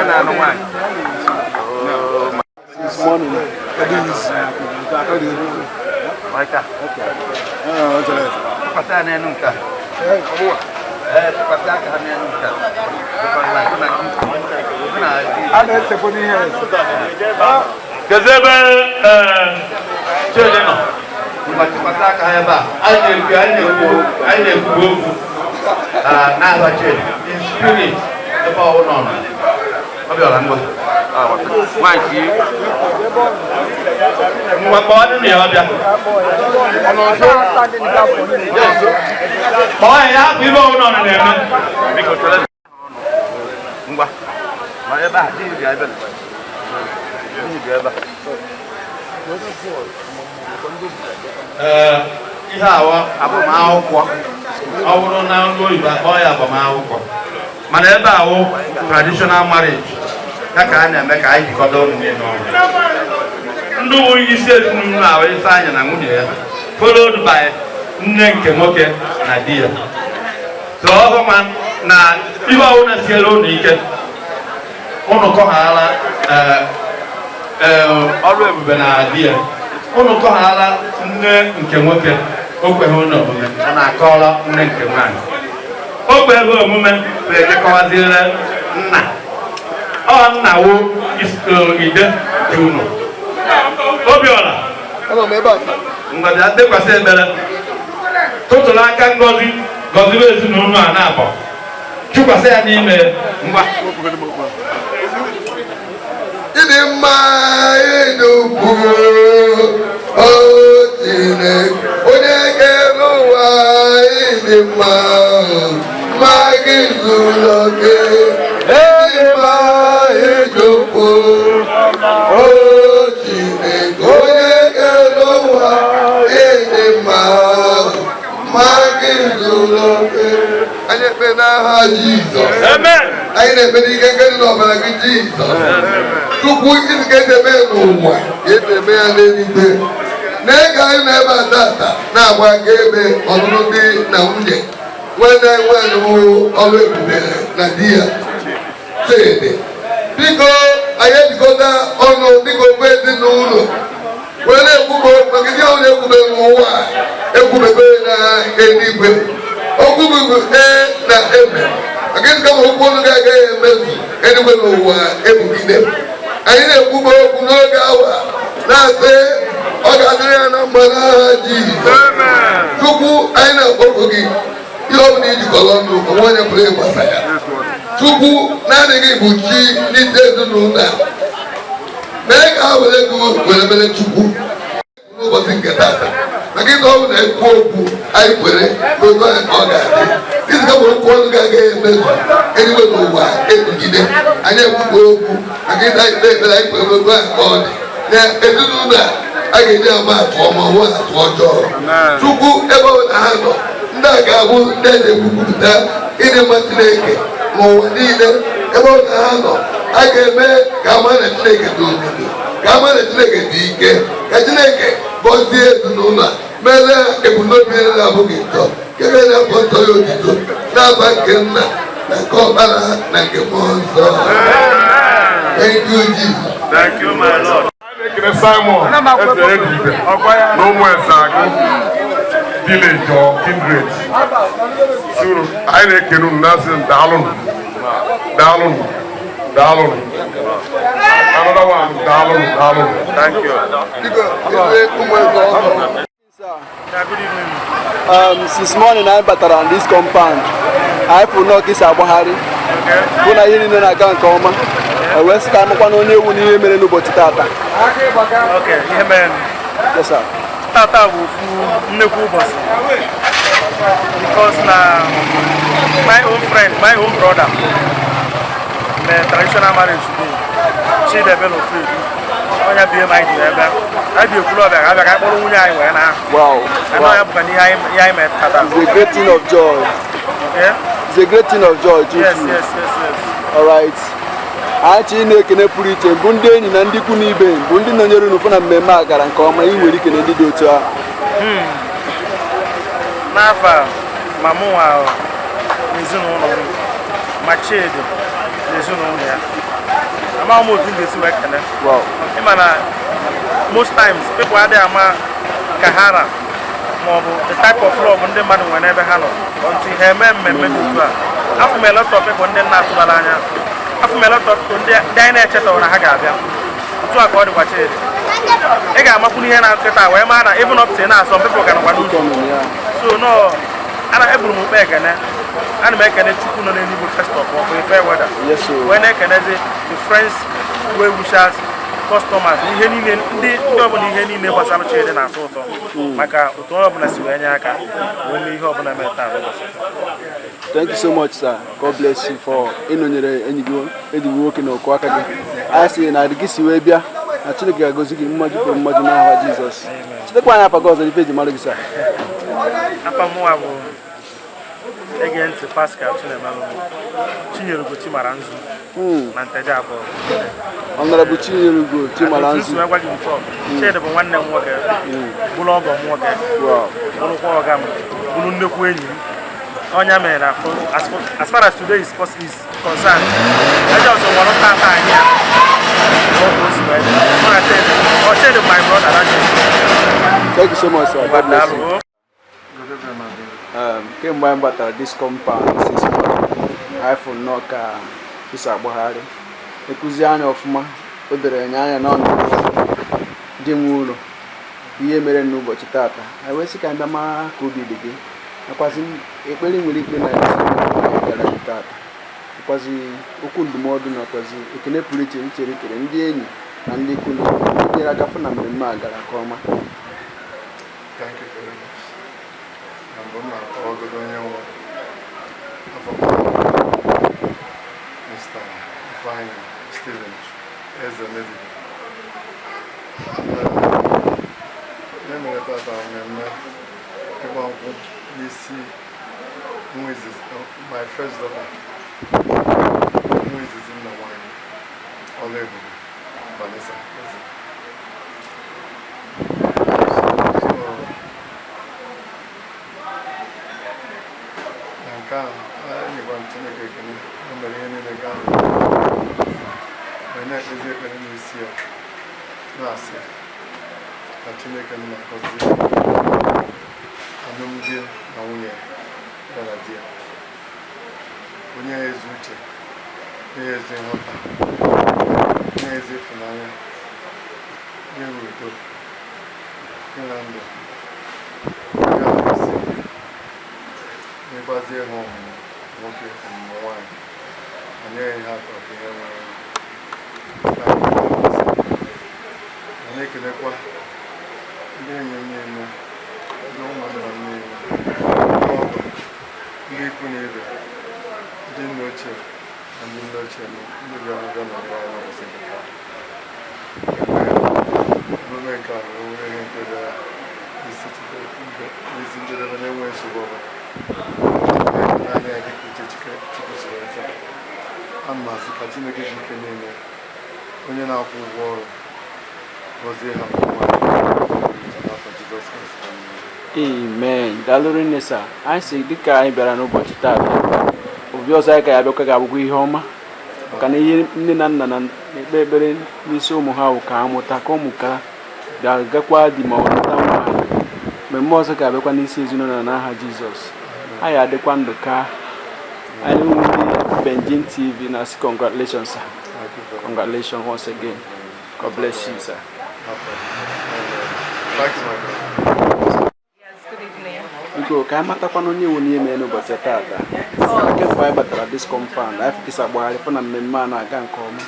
Na-anụ nwaanyị. This morning. Maịka. Tụkwasị ya n'elu nke a. Ee, tụkwasị aka ha n'elu nke a. A na-esekwa n'ihe ese. Kedu ebe Chidi nọ? Ngwa, tụkwasị aka ha ebe a. Anyị na-ekwu okwu n'aha Chidi in spirit ebe ọ nọ. Ọ bịara ngwa. Nwaanyị Ngwa, kpọọ nụ ya ọbịa. Yes. Kpọọ ya, ya hapụ ibe ọbụla ọ na-eme. Biko, chere. Ngwa. Ma ebe a, di bịa ebe a. Di bịa ebe a. Ee, ihe awọ agbamakwụkwọ ọ bụrụ na ndị oyibo akpọ ya agbamakwụkwọ, Mana ebe a wụ traditional marriage ya ka a na-eme ka anyị jikọta ụmụ niile ọnụ. Ndị bụ isi ezinụlọ ahụ, Ifeanyị na nwunye ya, followed by nne nke nwoke na di ya. So ọzọ ma na ihe ọbụla siere ụnụ ike, ụnụ kọghala ọrụ ebube na di ya, ụnụ kọghala nne nke nwoke, o kweghị ụnụ omume, ọ na-akọrọ nne nke nwaanyị, o kweghị omume, wee jekọwaziere nna. Ọ nna wo ide dị ụnụ. Obiọra, ngọzi dekwasị ekpere, tụtụrụ aka ngọzi, gọziwe ezinụlọ a na-abọ, chụkwasị ya n'ime ngwa. Ịdị mma, ịdị ukwuu, o Chineke, onye kere ụwa, ịdị mma, mma gị zuru oke. Ịdị mma, ịdị ukwuu, o Chineke, onye kere ụwa, ịdị mma, mma gị zuru oke. Anyị ekpe n'aha Jizọs. Anyị na-ekpe n'ike nke dị n'ọbara gị, Jizọs. Chukwu, isi ka esi eme ya n'ụwa ka esi eme ya n'eluigwe. Nee ka anyị nọ ebe a tata na-agba akaebe ọlụlụ di na nwunye nwanne anyị nwaanyị bụ ọrụ ebube na di ya Chidi. Biko, anyị ejikọta ọnụ dịka ofu ezinụlọ wee na-ekwube maka ihe ọbụla ekwube n'ụwa a, ekwubego na eluigwe. Okwu bụ ee na eme, maka ịsị kama okwu ọnụ gị agaghị emezu, eluigwe n'ụwa ebugide. Anyị na-ekwube okwu n'oge awa na-asị ọ ga-adịrị ya na mma n'aha Jizọs. Chukwu, anyị na-akpọku gị, ihe ọ bụla ijikọrọ ọnụ, onwe onye pụrụ ịgbasa ya. Chukwu, naanị gị bụ chi n'isi ezinụlọ a. Mee ka ha were gị were mere Chukwu n'ụbọchị nke tata, maka ịta ọ bụ na-ekwu okwu anyị kwere n'otu anyị ka ọ ga-adị. Isi kama okwu ọnụ gị agaghị emezu, eluigwe n'ụwa ebugide. Anyị ekwukwa okwu maka ịta anyị kpee ekpere, anyị kwere n'otu anyị ka ọ dị na ezinụlọ a a ga-eji ama atụ ọma nwa atụ ọjọọ. Chukwu, ebe ọ bụ na ha nọ, ndị a ga-abụ ndị eji ekwupụta ịdị mma Chineke n'ụwa niile. Ebe ọ bụ na ha nọ, a ga-eme ka ama na Chineke dị omimi, ka ama na Chineke dị ike. Ka Chineke gọzie ezinụlọ a, mere ebumnobi ya na-abụghị njọ, nke ga-afọ nsọ ya otito, n'aba nke Nna na nke Ọkpara na nke Mmụọ Nsọ. Thank you, Jesus. Thank you, my Lord. Ekele Simon Eze Edibe na ụmụ eze agụ village or kindred. Suru, anyị na-ekele unu na-asị daalụnụ, daalụnụ, daalụnụ. Another one, daalụnụ, daalụnụ. Thank you. Yeah, good evening. Since morning anyị batara na this compound, anyị fụrụ nọọ ka isi agbagharị, fụ na ihe niile na-aga nke ọma. E wee sị ka amakwa na onye ewu n'ihe mere n'ụbọchị tata. Okay, ihe mere Yes, sir. tata bụ ofu nnekwu ụbọchị because na my own friend, my own brother mee traditional marriage today. Chidebere Ofedu, onye bi ebe anyị ji ebe anyị bi ekwuru ọbịa ka abịa ka anyị kpọrọ nwunye anyị wee na anọ ya bụkwa n'ihe anyị mere tata. It's a great thing of joy. Okay? It's a great thing of joy too. Yes, too. yes. All right. Anyị chọ na-ekene pụrụ iche bụ ndị enyi na ndị ikwu na ibe bụ ndị nọnyere unu fụ na mmemme a gara nke ọma. Ị nwere ikene ndị dị otu ahụ. N'afọ a, ma mụ nwa na ezinụlọ m, ma Chidi na ezinụlọ ya, amaghị m otu m ga-esi wee kene. Ịma na most times people adịghị ama ka ha ra ma ọ bụ the type of love ndị mmadụ nwere n'ebe ha nọ until ha eme mmemme dị otu a. Afụ m a lot of people ndị nna atụbara anya, afụ m a lot of people ndị anyị na-echetara na ha ga-abịa. Otu a ka ọ dịkwa Chidi. Ị ga-amakwu n'ihe na nkịta wee maa na even up till now, some people ka nọkwa n'ụzọ. So no, ana eburu m ukpe ekene. Ana m ekene Chukwu nọ n'eluigwe first of all for a fair weather. Yes, sir. Wee na-ekenezi the friends, well wishers, customers na ihe niile, ndị ọbụla, ihe niile gbasara Chidi na-atọ ụtọ maka otu onye ọbụla si wee nye aka wee mee ihe ọbụla mere taa n'ụbọchị. Thank you so much, sir. God bless you for ịnọnyere enyi gị nwoke na ọkụ aka gị. Anyị sị na gị si wee bịa na Chineke ga-agọzi gị mmaji kwuru mmaji n'aha Jizọs. Chetakwa anyị afa gị ọzọ, ife eji mara gị, sir. Afa mụnwa bụ ege ntị Pascal Chinemelụ Chinyere Ugochi mara nzu na Nteje abụọ. Honorable Chinyere Ugo Chimara Otu m si Nzu. wee gwa gị before, Chidi bụ nwanne m nwoke, bụrụ ọgọ m nwoke, bụrụkwa ọga m, bụrụ nnekwu enyi m. Ọnya mere na as far as today is concerned, I just want to thank anyị a. Mụ na Chidi, ọ Chidi, my brother, that is. Thank you so much, sir. God bless you. Daalụ. Kemgbe anyị batara this compound since anyị fụ nnọọ ka isi agbagharị ekuzi anya ọfụma, o doro anyị anya na ọnọdụ dị nwe ụlọ ihe mere n'ụbọchị tata. Anyị wee sị ka anyị bịa mara ka obi dị gị, nakwazi ekpere nwere ikpe na ezinụlọ anyị gara gị tata, nakwazi okwu ndụmọdụ, nakwazi ekene pụrụ iche nchere ikele ndị enyi na ndị ikwu na ibe ndị nyere aka fụ na mmemme a gara nke ọma. Thank you very much. Na mbụ, m na-akpọgodo onye nwe afọ m, Mr. Ifeanyi Stephen Eze Medibe. Ihe mere tata, mmemme ịgba nkwụ n'isi nwa izizi, my first daughter, nwa izizi m na nwanyị, Ọlụebube Vanessa Eze. So, na nke a, enyekwa m Chineke ekele o mere ihe niile gaa nke ọma. Wee na-ekpezi ekpere n'isi ya, na-asị ka Chineke nna gọzie alụmdi na nwunye ya na di ya, onye ya ezi uche, nye ya ezi nghọta, nye ya ezi ịfụnanya, nye ya udo, nye ya ndụ, nye ya ahụ isi ike, nyekwazie ha ọmụmụ nwoke, ọmụmụ nwaanyị, ma nye ya ihe akụ akụ, ihe nwere enwe. Ma na-ekelekwa ndị enyi m niile, ndị ụmụnna m niile, ndị ọgọ, ndị ikwu na ibe, ndị nna ochie na ndị nne ochie m, ndị bịara bịa nọrọ anyị n'ụbọchị nke taa. Emume nke a wee were ihe nke bịara n'isi njedebe na-enweghị nsogbu ọbụla naanị ya, dịka uche Chukwu si wee chọọ. Ana m asị ka Chineke ji ike niile, onye na-akwụ ụgwọ ọrụ, gọzie ha nke ọma n'afọ Jizọs Kraịst. Amen. Daalụ rinne, sir. Anyị si dịka anyị bịara n'ụbọchị taata, obi ọzọ anyị ka ya bịakwa ga-abụkwa ihe ọma, maka na ihe nne na nna na-ekpe ekpere n'isi ụmụ ha bụ ka ha mụta, ka ụmụ ka bịa gakwa di ma ọ lụta nwaanyị. Mmemme ọzọ ga-abịakwa n'isi ezinụlọ n'aha Jizọs. Anyị adịkwa ndụ ka anyị nwụ. Ndị Benjin TV na-asị congratulations, sir. Congratulations once again. God bless you, sir. Thank you, my brother. Yes, good evening. Biko, ka anyị matakwana onye nwe n'ihe mere n'ụbọchị taata. Kemgbe anyị batara this compound, anyị fụkịsa agbagharị fụ na mmemme a na-aga nke ọma.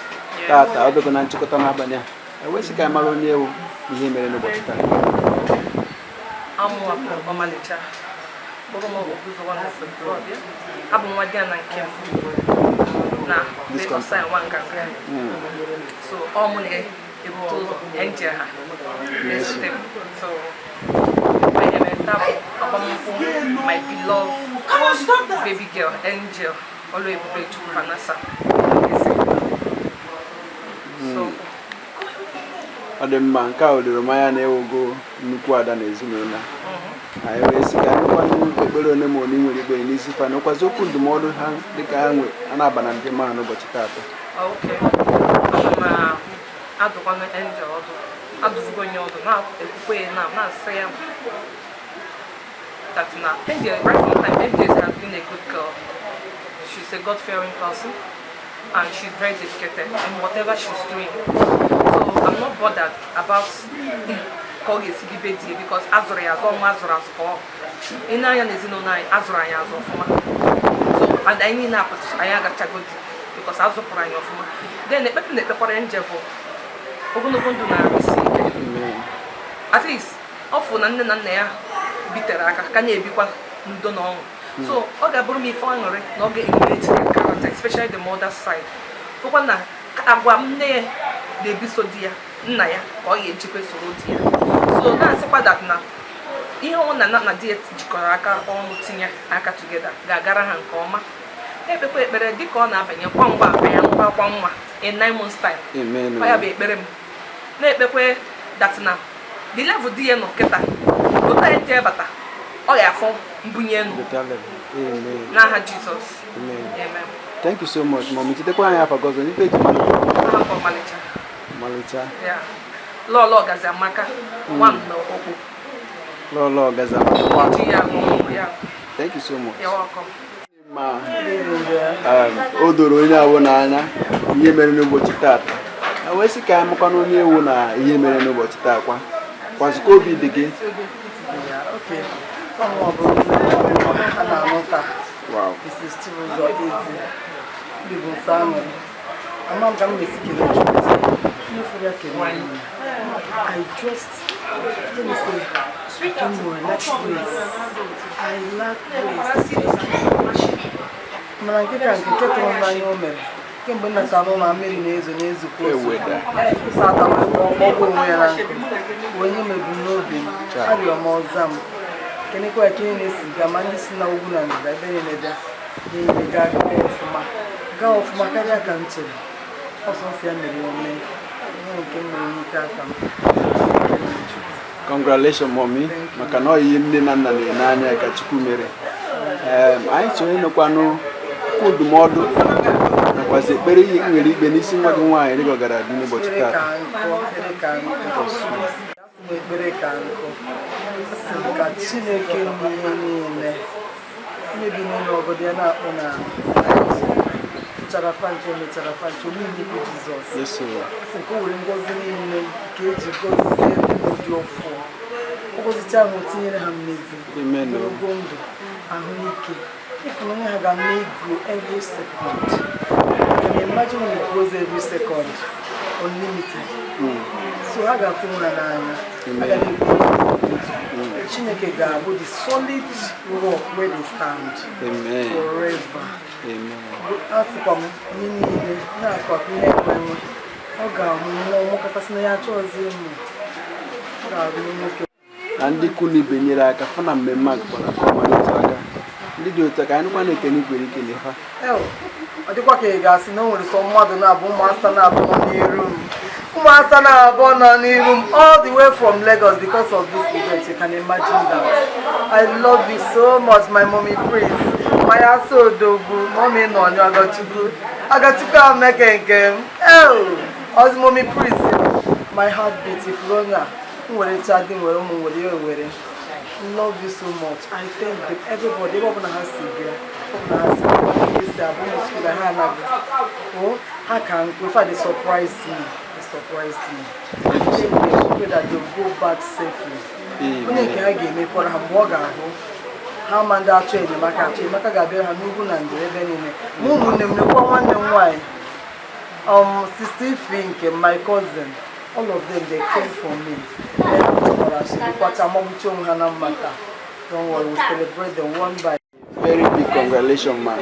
Taata ọ bịago na nchịkọta n'abalị a. Ewesị ka anyị mara onye ewu na ihe mere n'ụbọchị taa. Amụwapụ ọmalịcha bụrụ m oguzo wonderful okorobịa. Abụ m nwa di ya na nke mbụ na This ọsa nwa nganga. So ọ mụ na-ebute ụzọ enje ha na-esote m. So ihe mere taa bụ agbamnkwụ my beloved baby girl, Angel Oluebube Chukwu Vanessa Eze. So Ọ dị mma. Nke a o doro m anya na ewugo nnukwu ada na ezinụlọ a. Anyị wee sị ka anyị kwanụ ekpere one ma ole nwere ikpere n'isi fa, nakwazi okwu ndụmọdụ ha dịka ha nwe a na-aba na njem a n'ụbọchị taata. Okay. Ana m adụkwana Angel ọdụ, adụzigo onye ọdụ, na-ekwukwe ya na na-asị ya that na Angel, right from time, Angel has been a good girl. She's a God-fearing person and she's very dedicated in whatever she's doing. So I'm not bothered about ka ọ ga-esi bibe di ya, because azụrụ ya azụ ọnwa, azụrụ azụ ka ọ ị na-anya n'ezinụlọ anyị, azụrụ anyị azụ ọfụma. So and anyị niile apụtacha, anyị agachago di because azụpụrụ anyị ọfụma. Then ekpere m na-ekpekwara Angel bụ ogologo ndụ na isi ike. At least ọ fụ na nne na nna ya bitere aka ka na-ebikwa n'udo na ọṅụ. So ọ ga-abụrụ m ife aṅụrị na ọ ga-emulate their character, especially the mother side, fụkwa na agwa nne ya na-ebiso di ya, nna ya, ka ọ ga-ejikwa soro di ya. So na-asịkwa that na ihe ọ na na di ya jikọrọ aka ọnụ, tinye aka together, ga-agara ha nke ọma. Na-ekpekwa ekpere dịka ọ na-abanye kwa ngwa abanye ngwa nwa in 9 months time. Amen. Ọ ya bụ ekpere m na-ekpekwe that na the level di ya nọ kịta, otu anyị ji bata, ọ ga-afụ mbunye elu. Better level. Amen. N'aha Jizọs. Amen. Amen. Thank you so much, Mommy. Chetakwa anyị afa gị ọzọ n'ife eji mara gị. Aha m bụ Ọmalịcha. Ọmalịcha. Ya. Lọlọ Ọgazi Amaka. Nwa m na Okpo. Lọlọ Ọgazi Amaka. Nwa. Di ya bụ ya. Thank you so much. You're welcome. Ma o doro onye awụ n'anya ihe mere n'ụbọchị taata, a wee sị ka anyị makwana onye ewu na ihe mere n'ụbọchị taa kwa kwazikwa obi dị gị. Okay. Ọmụ ọ bụrụ a na-anụ taa. Wow. Mrs. Chibuzor Eze. Ndị bụ nsọ aṅụrị. Ama m ka m ga-esi kelee Chukwu. Onye fụrụ ya kelee m. I just, let me say, I don't know, I lack grace. I lack grace. Mana nke ka nke tụrụ m n'anya o mere kemgbe m natara n'ụlọ, mmiri na-ezo na-ezokwa ozo. Eweda. Tata wee kpọọ onwe ya na nkụ wee nye m ebumnobi m. Arịọ m ọza m kenekwa ya ka ihe na-esi gaa, ma ndị si na ugwu na ndịda, ebe niile bịa niile gaa gaa ọfụma, gaa ọfụma karịa ka m chere. Ọsọ nsọ ya mere ya mee nwere nke m mere n'ike aka m. Congratulations, Mommy, maka na ọ ihe nne na nna na-ene anya ka Chukwu mere. Anyị chọrọ ịnụkwanụ okwu ndụmọdụ nakwazi ekpere ihe nwere ikpe n'isi nwa gị nwaanyị dịka ọ gara adị n'ụbọchị Ekpere ka taa. nkụ, ekpere ka nkụ. Asị m ekpere ka nkụ. Asị m ka Chineke nwe ihe niile, onye bi n'elu ọgọdọ ya na-akpụ na fụchara fanchi, o mechara fanchi omeihe ikwu Jizọs. Yes, sir. Asị m ka o were ngọzi niile nke eji gọzie ndị dị ọfụ, ọ gọzicha ha, o tinyere ha mmezi, Amen. ogologo ndụ, ahụike, ịfụnanya ha ga na-grow every second. Can you imagine when it grows every second unlimited? So ha ga-afụ onwe ha n'anya, ha ga na-ekwu otu. Chineke ga-abụ the solid rock where they stand Amen. forever. Amen. Asịkwa m ihe niile na-akwakwa ihe enwe enwe, ọ ga-amụ nwa ọmụkọtasị na ya achọghịzi ịmụ, ọ ga-abụ nwoke. Na ndị ikwu na ibe nyere aka fụ na mmemme a gakwara nke ọma n'otu aka, ndị dị otu a ka anyị nụkwa na-ekene ikwere ikele ha. Eo, ọ dịkwa ka ị ga-asị na o nwere sọ mmadụ na-abụ, ụmụasa na-abụ nọ n'iru m, ụmụasa na-abụ nọ n'iru m all the way from Lagos because of this event. You can imagine that. I love you so much, my mommy praise, my asa odogwu, mommy nọnyụ Agachukwu, Agachukwu ameke nke m. Eo, ọzi mommy praise, my heartbeat. Ifuru onye a m nwere cha dị, nwere ụmụ, nwere ya ewere. Love you so much. I thank them, everybody, ebe ọbụla ha si bịa, ọbụla ha si bịa, nke si abụ mosquito ha anaghị o ha ka nkụ. In fact, they surprised me, they surprised me. I thank them, pray that they go back safely. Onye nke ha ga-emekwara ha mgbe ọ ga-abụ ha ma ndị achọ enyemaka, achọ enyemaka ga-abịara ha n'ugwu na ndịda, ebe niile. Ma ụmụnne m, nekwa nwanne m nwaanyị, Sister Ife nke my cousin, all of them, they came for me. They have asịrị kwacha magbuchi onwe ha na mma taa. Don't worry, we celebrate them one by Very big congratulations, ma.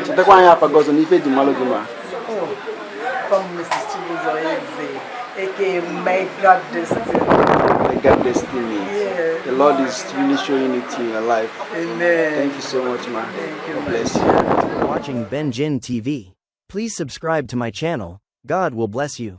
Chetakwa anyị afa gị ọzọ n'ife eji malụ gị, ma. Oh, from Mrs. Chibuzor Eze, aka Mega Destiny. Mega Destiny. Yeah. The Lord is really showing it in your life. Amen. Thank you so much, ma. Thank you. God bless you. Watching Benjin TV. Please subscribe to my channel. God will bless you.